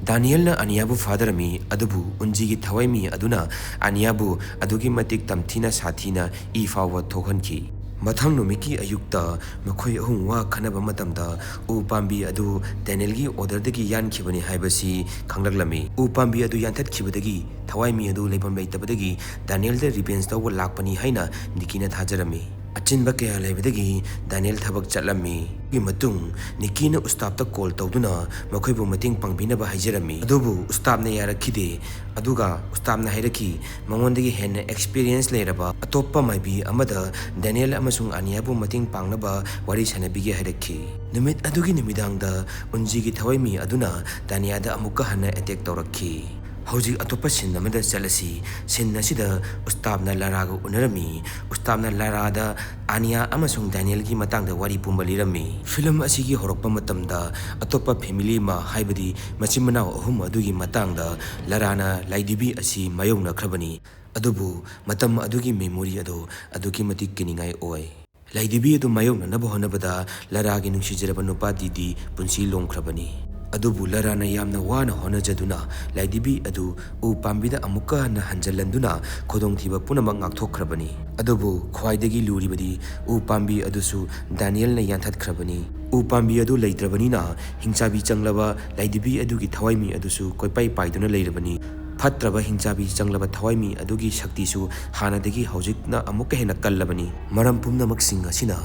ꯗꯥꯅꯤꯌꯦꯜꯅ ꯑꯥꯅꯤꯌꯥꯕꯨ ꯐꯥꯗꯔꯝꯃꯤ, ꯑꯗꯨꯕꯨ ꯎꯟꯖꯤꯒꯤ ꯊꯋꯥꯏꯃꯤ ꯑꯗꯨꯅ ꯑꯥꯅꯤꯌꯥꯕꯨ ꯑꯗꯨꯛꯀꯤ ꯃꯇꯤꯛ ꯇꯝꯊꯤꯅ ꯁꯥꯊꯤꯅ ꯏ ꯐꯥꯎꯕ ꯊꯣꯛꯍꯟꯈꯤ꯫ ꯃꯊꯪ ꯅꯨꯃꯤꯠꯀꯤ ꯑꯌꯨꯛꯇ ꯃꯈꯣꯏ ꯑꯍꯨꯝ ꯋꯥ ꯈꯟꯅꯕ ꯃꯇꯝꯗ ꯎ ꯄꯥꯝꯕꯤ ꯑꯗꯨ ꯗꯦꯅꯤꯌꯦꯜꯒꯤ ꯑꯣꯔꯗꯔꯗꯒꯤ ꯌꯥꯟꯈꯤꯕꯅꯤ ꯍꯥꯏꯕꯁꯤ ꯈꯪꯂꯛꯂꯝꯃꯤ꯫ ꯎ ꯄꯥꯝꯕꯤ ꯑꯗꯨ ꯌꯥꯟꯊꯠꯈꯤꯕꯗꯒꯤ ꯊꯋꯥꯏꯃꯤ ꯑꯗꯨ ꯂꯩꯐꯝ ꯂꯩꯇꯕꯗꯒꯤ ꯗꯦꯅꯤꯌꯦꯜꯗ ꯔꯤꯚꯦꯟꯖ ꯂꯧꯕ ꯂꯥꯛꯄꯅꯤ ꯍꯥꯏꯅ ꯅꯤꯀꯤꯅ ꯊꯥꯖꯔꯝꯃꯤ꯫ ꯑꯆꯤꯟꯕ ꯀꯌꯥ ꯂꯩꯕꯗꯒꯤ ꯗꯥꯅꯤꯌꯦꯜ ꯊꯕꯛ ꯆꯠꯂꯝꯃꯤ꯫ ꯑꯗꯨꯒꯤ ꯃꯇꯨꯡ ꯅꯤꯀꯤꯅ ꯎꯁꯇꯥꯞꯇ ꯀꯣꯜ ꯇꯧꯗꯨꯅ ꯃꯈꯣꯏꯕꯨ ꯃꯇꯦꯡ ꯄꯥꯡꯕꯤꯅꯕ ꯍꯥꯏꯖꯔꯝꯃꯤ꯫ ꯑꯗꯨꯕꯨ ꯎꯁꯇꯥꯞꯅ ꯌꯥꯔꯛꯈꯤꯗꯦ꯫ ꯑꯗꯨꯒ ꯎꯁꯇꯥꯞꯅ ꯍꯥꯏꯔꯛꯈꯤ, ꯃꯉꯣꯟꯗꯒꯤ ꯍꯦꯟꯅ ꯑꯦꯛꯁꯄꯤꯔꯤꯌꯦꯟꯁ ꯂꯩꯔꯕ ꯑꯇꯣꯞꯄ ꯃꯥꯏꯕꯤ ꯑꯃꯗ ꯗꯥꯅꯤꯌꯦꯜ ꯑꯃꯁꯨꯡ ꯑꯅꯤꯌꯥꯕꯨ ꯃꯇꯦꯡ ꯄꯥꯡꯅꯕ ꯋꯥꯔꯤ ꯁꯥꯅꯕꯤꯒꯦ ꯍꯥꯏꯔꯛꯈꯤ꯫ ꯅꯨꯃꯤꯠ ꯑꯗꯨꯒꯤ ꯅꯨꯃꯤꯗꯥꯡꯗ ꯎꯟꯖꯤꯒꯤ ꯊꯋꯥꯏꯃꯤ ꯑꯗꯨꯅ ꯗꯥꯅꯤꯌꯥꯗ ꯑꯃꯨꯛꯀ ꯍꯟꯅ ꯑꯦꯇꯦꯛ ꯇꯧꯔꯛꯈꯤ꯫ ꯍꯧꯖꯤꯛ ꯑꯇꯣꯞꯄ ꯁꯤꯟ ꯑꯃꯗ ꯆꯠꯂꯁꯤ꯫ ꯁꯤꯟ ꯑꯁꯤꯗ ꯎꯁꯇꯥꯞꯅ ꯂꯥꯔꯥꯒ ꯎꯅꯔꯝꯃꯤ꯫ ꯎꯁꯇꯥꯞꯅ ꯂꯥꯔꯥꯗ ꯑꯅꯤꯌꯥ ꯑꯃꯁꯨꯡ ꯗꯥꯅꯤꯌꯦꯜꯒꯤ ꯃꯇꯥꯡꯗ ꯋꯥꯔꯤ ꯄꯨꯝꯕ ꯂꯤꯔꯝꯃꯤ꯫ ꯐꯤꯂꯝ ꯑꯁꯤꯒꯤ ꯍꯧꯔꯛꯄ ꯃꯇꯝꯗ ꯑꯇꯣꯞꯄ ꯐꯦꯃꯤꯂꯤ ꯑꯃ, ꯍꯥꯏꯕꯗꯤ ꯃꯆꯤꯟ ꯃꯅꯥꯎ ꯑꯍꯨꯝ ꯑꯗꯨꯒꯤ ꯃꯇꯥꯡꯗ ꯂꯥꯔꯥꯅ ꯂꯥꯏꯙꯤꯕꯤ ꯑꯁꯤ ꯃꯥꯌꯣꯛꯅꯈ꯭ꯔꯕꯅꯤ꯫ ꯑꯗꯨꯕꯨ ꯃꯇꯝ ꯑꯗꯨꯒꯤ ꯃꯦꯃꯣꯔꯤ ꯑꯗꯨ ꯑꯗꯨꯛꯀꯤ ꯃꯇꯤꯛ ꯀꯤꯅꯤꯡꯉꯥꯏ ꯑꯣꯏ꯫ ꯂꯥꯏꯙꯤꯕꯤ ꯑꯗꯨ ꯃꯥꯌꯣꯛꯅꯅꯕ ꯍꯣꯠꯅꯕꯗ ꯂꯥꯔꯥꯒꯤ ꯅꯨꯡꯁꯤꯖꯔꯕ ꯅꯨꯄꯥ ꯗꯤꯗꯤ ꯄꯨꯟꯁꯤ ꯂꯣꯡꯈ꯭ꯔꯕꯅꯤ꯫ ꯑꯗꯨꯕꯨ ꯂꯥꯔꯥꯅ ꯌꯥꯝꯅ ꯋꯥꯅ ꯍꯣꯠꯅꯖꯗꯨꯅ ꯂꯥꯏꯙꯤꯕꯤ ꯑꯗꯨ ꯎ ꯄꯥꯝꯕꯤꯗ ꯑꯃꯨꯛꯀ ꯍꯟꯅ ꯍꯟꯖꯤꯜꯍꯟꯗꯨꯅ ꯈꯨꯗꯣꯡꯊꯤꯕ ꯄꯨꯝꯅꯃꯛ ꯉꯥꯛꯊꯣꯛꯈ꯭ꯔꯕꯅꯤ꯫ ꯑꯗꯨꯕꯨ ꯈ꯭ꯋꯥꯏꯗꯒꯤ ꯂꯨꯔꯤꯕꯗꯤ ꯎ ꯄꯥꯝꯕꯤ ꯑꯗꯨꯁꯨ ꯗꯥꯅꯤꯌꯦꯜꯅ ꯌꯥꯟꯊꯠꯈ꯭ꯔꯕꯅꯤ꯫ ꯎ ꯄꯥꯝꯕꯤ ꯑꯗꯨ ꯂꯩꯇ꯭ꯔꯕꯅꯤꯅ ꯍꯤꯡꯆꯥꯕꯤ ꯆꯪꯂꯕ ꯂꯥꯏꯙꯤꯕꯤ ꯑꯗꯨꯒꯤ ꯊꯋꯥꯏꯃꯤ ꯑꯗꯨꯁꯨ ꯀꯣꯏꯄꯥꯏ ꯄꯥꯏꯗꯨꯅ ꯂꯩꯔꯕꯅꯤ꯫ ꯐꯠꯇ꯭ꯔꯕ ꯍꯤꯡꯆꯥꯕꯤ ꯆꯪꯂꯕ ꯊꯋꯥꯏꯃꯤ ꯑꯗꯨꯒꯤ ꯁꯛꯇꯤꯁꯨ ꯍꯥꯟꯅꯗꯒꯤ ꯍꯧꯖꯤꯛꯅ ꯑꯃꯨꯛꯀ ꯍꯦꯟꯅ ꯀꯜꯂꯕꯅꯤ꯫ ꯃꯔꯝ ꯄꯨꯝꯅꯃꯛꯁꯤꯡ ꯑꯁꯤꯅ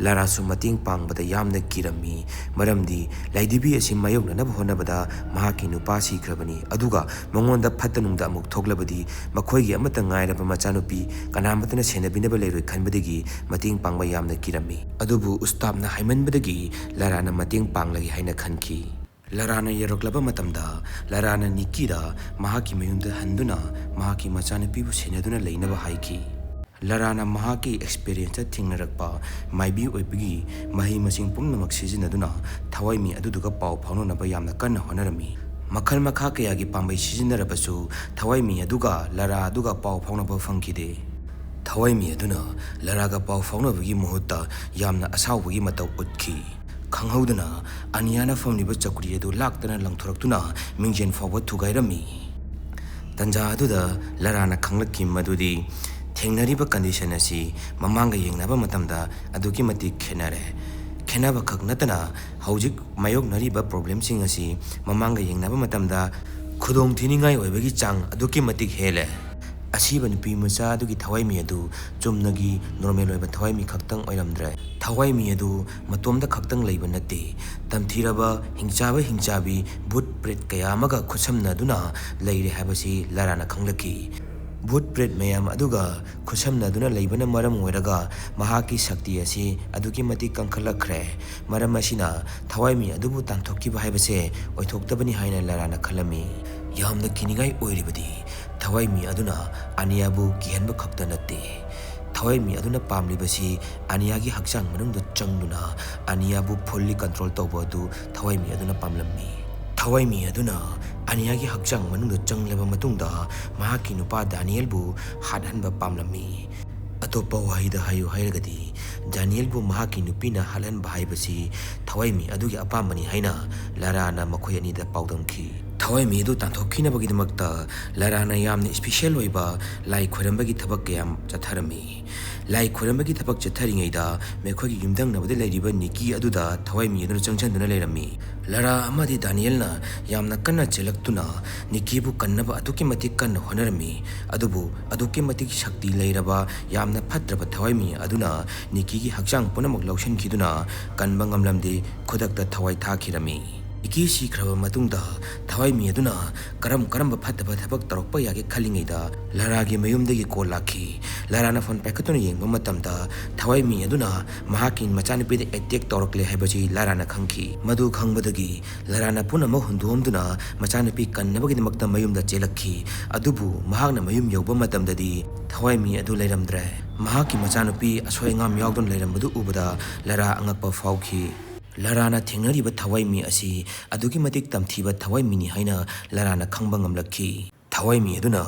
ꯂꯥꯔꯥꯁꯨ ꯃꯇꯦꯡ ꯄꯥꯡꯕꯗ ꯌꯥꯝꯅ ꯀꯤꯔꯝꯃꯤ, ꯃꯔꯝꯗꯤ ꯂꯥꯏꯙꯤꯕꯤ ꯑꯁꯤ ꯃꯥꯌꯣꯛꯅꯅꯕ ꯍꯣꯠꯅꯕꯗ ꯃꯍꯥꯛꯀꯤ ꯅꯨꯄꯥ ꯁꯤꯈ꯭ꯔꯕꯅꯤ꯫ ꯑꯗꯨꯒ ꯃꯉꯣꯟꯗ ꯐꯠꯇ ꯅꯨꯡꯗ ꯑꯃꯨꯛ ꯊꯣꯛꯂꯕꯗꯤ ꯃꯈꯣꯏꯒꯤ ꯑꯃꯠꯇ ꯉꯥꯏꯔꯕ ꯃꯆꯥꯅꯨꯄꯤ ꯀꯅꯥꯃꯠꯇꯅ ꯁꯦꯟꯅꯕꯤꯅꯕ ꯂꯩꯔꯣꯏ ꯈꯟꯕꯗꯒꯤ ꯃꯇꯦꯡ ꯄꯥꯡꯕ ꯌꯥꯝꯅ ꯀꯤꯔꯝꯃꯤ꯫ ꯑꯗꯨꯕꯨ ꯎꯁꯇꯥꯞꯅ ꯍꯥꯏꯃꯟꯕꯗꯒꯤ ꯂꯥꯔꯥꯅ ꯃꯇꯦꯡ ꯄꯥꯡꯂꯒꯦ ꯍꯥꯏꯅ ꯈꯟꯈꯤ꯫ ꯂꯥꯔꯥꯅ ꯌꯧꯔꯛꯂꯕ ꯃꯇꯝꯗ ꯂꯥꯔꯥꯅ ꯅꯤꯀꯤꯗ ꯃꯍꯥꯛꯀꯤ ꯃꯌꯨꯝꯗ ꯍꯟꯗꯨꯅ ꯃꯍꯥꯛꯀꯤ ꯃꯆꯥꯅꯨꯄꯤꯕꯨ ꯁꯦꯟꯅꯗꯨꯅ ꯂꯩꯅꯕ ꯍꯥꯏꯈꯤ꯫ ꯂꯥꯔꯥꯅ ꯃꯍꯥꯛꯀꯤ ꯑꯦꯛꯁꯄꯤꯔꯤꯌꯦꯟꯁꯇ ꯊꯦꯡꯅꯔꯛꯄ ꯃꯥꯏꯕꯤ ꯑꯣꯏꯕꯒꯤ ꯃꯍꯩ ꯃꯁꯤꯡ ꯄꯨꯝꯅꯃꯛ ꯁꯤꯖꯤꯟꯅꯗꯨꯅ ꯊꯋꯥꯏꯃꯤ ꯑꯗꯨꯗꯨꯒ ꯄꯥꯎ ꯐꯥꯎꯅꯅꯕ ꯌꯥꯝꯅ ꯀꯟꯅ ꯍꯣꯠꯅꯔꯝꯃꯤ꯫ ꯃꯈꯜ ꯃꯈꯥ ꯀꯌꯥꯒꯤ ꯄꯥꯝꯕꯩ ꯁꯤꯖꯤꯟꯅꯔꯕꯁꯨ ꯊꯋꯥꯏꯃꯤ ꯑꯗꯨꯒ ꯂꯥꯔꯥ ꯑꯗꯨꯒ ꯄꯥꯎ ꯐꯥꯎꯅꯕ ꯐꯪꯈꯤꯗꯦ꯫ ꯊꯋꯥꯏꯃꯤ ꯑꯗꯨꯅ ꯂꯥꯔꯥꯒ ꯄꯥꯎ ꯐꯥꯎꯅꯕꯒꯤ ꯃꯍꯨꯠꯇ ꯌꯥꯝꯅ ꯑꯁꯥꯎꯕꯒꯤ ꯃꯇꯧ ꯎꯠꯈꯤ꯫ ꯈꯪꯍꯧꯗꯅ ꯑꯅꯤꯌꯥꯅ ꯐꯝꯂꯤꯕ ꯆꯧꯀ꯭ꯔꯤ ꯑꯗꯨ ꯂꯥꯛꯇꯅ ꯂꯪꯊꯣꯔꯛꯇꯨꯅ ꯃꯤꯡꯖꯦꯜ ꯐꯥꯎꯕ ꯊꯨꯒꯥꯏꯔꯝꯃꯤ꯫ ꯇꯟꯖꯥ ꯑꯗꯨꯗ ꯂꯥꯔꯥꯅ ꯈꯪꯂꯛꯈꯤ ꯃꯗꯨꯗꯤ ꯊꯦꯡꯅꯔꯤꯕ ꯀꯟꯗꯤꯁꯟ ꯑꯁꯤ ꯃꯃꯥꯡꯒ ꯌꯦꯡꯅꯕ ꯃꯇꯝꯗ ꯑꯗꯨꯛꯀꯤ ꯃꯇꯤꯛ ꯈꯦꯠꯅꯔꯦ꯫ ꯈꯦꯠꯅꯕ ꯈꯛ ꯅꯠꯇꯅ ꯍꯧꯖꯤꯛ ꯃꯥꯌꯣꯛꯅꯔꯤꯕ ꯄ꯭ꯔꯣꯕ꯭ꯂꯦꯝꯁꯤꯡ ꯑꯁꯤ ꯃꯃꯥꯡꯒ ꯌꯦꯡꯅꯕ ꯃꯇꯝꯗ ꯈꯨꯗꯣꯡ ꯊꯤꯅꯤꯡꯉꯥꯏ ꯑꯣꯏꯕꯒꯤ ꯆꯥꯡ ꯑꯗꯨꯛꯀꯤ ꯃꯇꯤꯛ ꯍꯦꯜꯂꯦ꯫ ꯑꯁꯤꯕ ꯅꯨꯄꯤ ꯃꯆꯥ ꯑꯗꯨꯒꯤ ꯊꯋꯥꯏꯃꯤ ꯑꯗꯨ ꯆꯨꯝꯅꯒꯤ ꯅꯣꯔꯃꯦꯜ ꯑꯣꯏꯕ ꯊꯋꯥꯏꯃꯤ ꯈꯛꯇꯪ ꯑꯣꯏꯔꯝꯗ꯭ꯔꯦ꯫ ꯊꯋꯥꯏꯃꯤ ꯑꯗꯨ ꯃꯇꯣꯝꯗ ꯈꯛꯇꯪ ꯂꯩꯕ ꯅꯠꯇꯦ꯫ ꯇꯝꯊꯤꯔꯕ ꯍꯤꯡꯆꯥꯕ ꯍꯤꯡꯆꯥꯕꯤ ꯚꯨꯠ ꯄ꯭ꯔꯦꯠ ꯀꯌꯥ ꯑꯃꯒ ꯈꯨꯠꯁꯝꯅꯗꯨꯅ ꯂꯩꯔꯦ ꯍꯥꯏꯕꯁꯤ ꯂꯥꯔꯥꯅ ꯈꯪꯂꯛꯈꯤ꯫ ꯚꯨꯠ ꯄ꯭ꯔꯦꯠ ꯃꯌꯥꯝ ꯑꯗꯨꯒ ꯈꯨꯠꯁꯝꯅꯗꯨꯅ ꯂꯩꯕꯅ ꯃꯔꯝ ꯑꯣꯏꯔꯒ ꯃꯍꯥꯛꯀꯤ ꯁꯛꯇꯤ ꯑꯁꯤ ꯑꯗꯨꯛꯀꯤ ꯃꯇꯤꯛ ꯀꯟꯈꯠꯂꯛꯈ꯭ꯔꯦ꯫ ꯃꯔꯝ ꯑꯁꯤꯅ ꯊꯋꯥꯏꯃꯤ ꯑꯗꯨꯕꯨ ꯇꯥꯟꯊꯣꯛꯈꯤꯕ ꯍꯥꯏꯕꯁꯦ ꯑꯣꯏꯊꯣꯛꯇꯕꯅꯤ ꯍꯥꯏꯅ ꯂꯥꯔꯥꯅ ꯈꯜꯂꯝꯃꯤ꯫ ꯌꯥꯝꯅ ꯀꯤꯅꯤꯡꯉꯥꯏ ꯑꯣꯏꯔꯤꯕꯗꯤ ꯊꯋꯥꯏꯃꯤ ꯑꯗꯨꯅ ꯑꯅꯤꯌꯥꯕꯨ ꯀꯤꯍꯟꯕ ꯈꯛꯇ ꯅꯠꯇꯦ꯫ ꯊꯋꯥꯏꯃꯤ ꯑꯗꯨꯅ ꯄꯥꯝꯂꯤꯕꯁꯤ ꯑꯅꯤꯌꯥꯒꯤ ꯍꯛꯆꯥꯡ ꯃꯅꯨꯡꯗ ꯆꯪꯗꯨꯅ ꯑꯅꯤꯌꯥꯕꯨ ꯐꯨꯜꯂꯤ ꯀꯟꯇ꯭ꯔꯣꯜ ꯇꯧꯕ ꯑꯗꯨ ꯊꯋꯥꯏꯃꯤ ꯑꯗꯨꯅ ꯄꯥꯝꯂꯝꯃꯤ꯫ ꯊꯋꯥꯏꯃꯤ ꯑꯗꯨꯅ ꯑꯅꯤꯌꯥꯒꯤ ꯍꯛꯆꯥꯡ ꯃꯅꯨꯡꯗ ꯆꯪꯂꯕ ꯃꯇꯨꯡꯗ ꯃꯍꯥꯛꯀꯤ ꯅꯨꯄꯥ ꯗꯥꯅꯤꯌꯦꯜꯕꯨ ꯍꯥꯠꯍꯟꯕ ꯄꯥꯝꯂꯝꯃꯤ꯫ ꯑꯇꯣꯞꯄ ꯋꯥꯍꯩꯗ ꯍꯥꯏꯌꯨ ꯍꯥꯏꯔꯒꯗꯤ, ꯗꯥꯅꯤꯌꯦꯜꯕꯨ ꯃꯍꯥꯛꯀꯤ ꯅꯨꯄꯤꯅ ꯍꯥꯠꯍꯟꯕ ꯍꯥꯏꯕꯁꯤ ꯊꯋꯥꯏꯃꯤ ꯑꯗꯨꯒꯤ ꯑꯄꯥꯝꯕꯅꯤ ꯍꯥꯏꯅ ꯂꯥꯔꯥꯅ ꯃꯈꯣꯏ ꯑꯅꯤꯗ ꯄꯥꯎꯗꯝꯈꯤ꯫ ꯊꯋꯥꯏꯃꯤ ꯑꯗꯨ ꯇꯥꯟꯊꯣꯛꯈꯤꯅꯕꯒꯤꯗꯃꯛꯇ ꯂꯥꯔꯥꯅ ꯌꯥꯝꯅ ꯏꯁꯄꯤꯁꯦꯜ ꯑꯣꯏꯕ ꯂꯥꯏ ꯈꯣꯏꯔꯝꯕꯒꯤ ꯊꯕꯛ ꯀꯌꯥ ꯆꯠꯊꯔꯝꯃꯤ꯫ ꯂꯥꯏ ꯈꯣꯏꯔꯝꯕꯒꯤ ꯊꯕꯛ ꯆꯠꯊꯔꯤꯉꯩꯗ ꯃꯈꯣꯏꯒꯤ ꯌꯨꯝꯊꯪꯅꯕꯗ ꯂꯩꯔꯤꯕ ꯅꯤꯀꯤ ꯑꯗꯨꯗ ꯊꯋꯥꯏꯃꯤ ꯑꯗꯨꯅ ꯆꯪꯁꯤꯟꯗꯨꯅ ꯂꯩꯔꯝꯃꯤ꯫ ꯂꯥꯔꯥ ꯑꯃꯗꯤ ꯗꯥꯅꯤꯌꯦꯜꯅ ꯌꯥꯝꯅ ꯀꯟꯅ ꯆꯦꯜꯂꯛꯇꯨꯅ ꯅꯤꯀꯤꯕꯨ ꯀꯟꯅꯕ ꯑꯗꯨꯛꯀꯤ ꯃꯇꯤꯛ ꯀꯟꯅ ꯍꯣꯠꯅꯔꯝꯃꯤ꯫ ꯑꯗꯨꯕꯨ ꯑꯗꯨꯛꯀꯤ ꯃꯇꯤꯛ ꯁꯛꯇꯤ ꯂꯩꯔꯕ ꯌꯥꯝꯅ ꯐꯠꯇ꯭ꯔꯕ ꯊꯋꯥꯏꯃꯤ ꯑꯗꯨꯅ ꯅꯤꯀꯤꯒꯤ ꯍꯛꯆꯥꯡ ꯄꯨꯝꯅꯃꯛ ꯂꯧꯁꯤꯟꯈꯤꯗꯨꯅ ꯀꯟꯕ ꯉꯝꯂꯝꯗꯦ, ꯈꯨꯗꯛꯇ ꯊꯋꯥꯏ ꯊꯥꯈꯤꯔꯝꯃꯤ꯫ ꯅꯤꯀꯤ ꯁꯤꯈ꯭ꯔꯕ ꯃꯇꯨꯡꯗ ꯊꯋꯥꯏꯃꯤ ꯑꯗꯨꯅ ꯀꯔꯝ ꯀꯔꯝꯕ ꯐꯠꯇꯕ ꯊꯕꯛ ꯇꯧꯔꯛꯄ ꯌꯥꯒꯦ ꯈꯜꯂꯤꯉꯩꯗ ꯂꯥꯔꯥꯒꯤ ꯃꯌꯨꯝꯗꯒꯤ ꯀꯣꯜ ꯂꯥꯛꯈꯤ꯫ ꯂꯥꯔꯥꯅ ꯐꯣꯟ ꯄꯥꯏꯈꯠꯇꯨꯅ ꯌꯦꯡꯕ ꯃꯇꯝꯗ ꯊꯋꯥꯏꯃꯤ ꯑꯗꯨꯅ ꯃꯍꯥꯛꯀꯤ ꯃꯆꯥꯅꯨꯄꯤꯗ ꯑꯦꯇꯦꯛ ꯇꯧꯔꯛꯂꯦ ꯍꯥꯏꯕꯁꯤ ꯂꯥꯔꯥꯅ ꯈꯪꯈꯤ꯫ ꯃꯗꯨ ꯈꯪꯕꯗꯒꯤ ꯂꯥꯔꯥꯅ ꯄꯨꯝꯅꯃꯛ ꯍꯨꯟꯗꯣꯛꯑꯝꯗꯨꯅ ꯃꯆꯥꯅꯨꯄꯤ ꯀꯟꯅꯕꯒꯤꯗꯃꯛꯇ ꯃꯌꯨꯝꯗ ꯆꯦꯜꯂꯛꯈꯤ꯫ ꯑꯗꯨꯕꯨ ꯃꯍꯥꯛꯅ ꯃꯌꯨꯝ ꯌꯧꯕ ꯃꯇꯝꯗꯗꯤ ꯊꯋꯥꯏꯃꯤ ꯑꯗꯨ ꯂꯩꯔꯝꯗ꯭ꯔꯦ꯫ ꯃꯍꯥꯛꯀꯤ ꯃꯆꯥꯅꯨꯄꯤ ꯑꯁꯣꯏ ꯑꯉꯥꯝ ꯌꯥꯎꯗꯅ ꯂꯩꯔꯝꯕꯗꯨ ꯎꯕꯗ ꯂꯥꯔꯥ ꯑꯉꯛꯄ ꯐꯥꯎꯈꯤ꯫ ꯂꯥꯔꯥꯅ ꯊꯦꯡꯅꯔꯤꯕ ꯊꯋꯥꯏꯃꯤ ꯑꯁꯤ ꯑꯗꯨꯛꯀꯤ ꯃꯇꯤꯛ ꯇꯝꯊꯤꯕ ꯊꯋꯥꯏꯃꯤꯅꯤ ꯍꯥꯏꯅ ꯂꯥꯔꯥꯅ ꯈꯪꯕ ꯉꯝꯂꯛꯈꯤ꯫ ꯊꯋꯥꯏꯃꯤ ꯑꯗꯨꯅ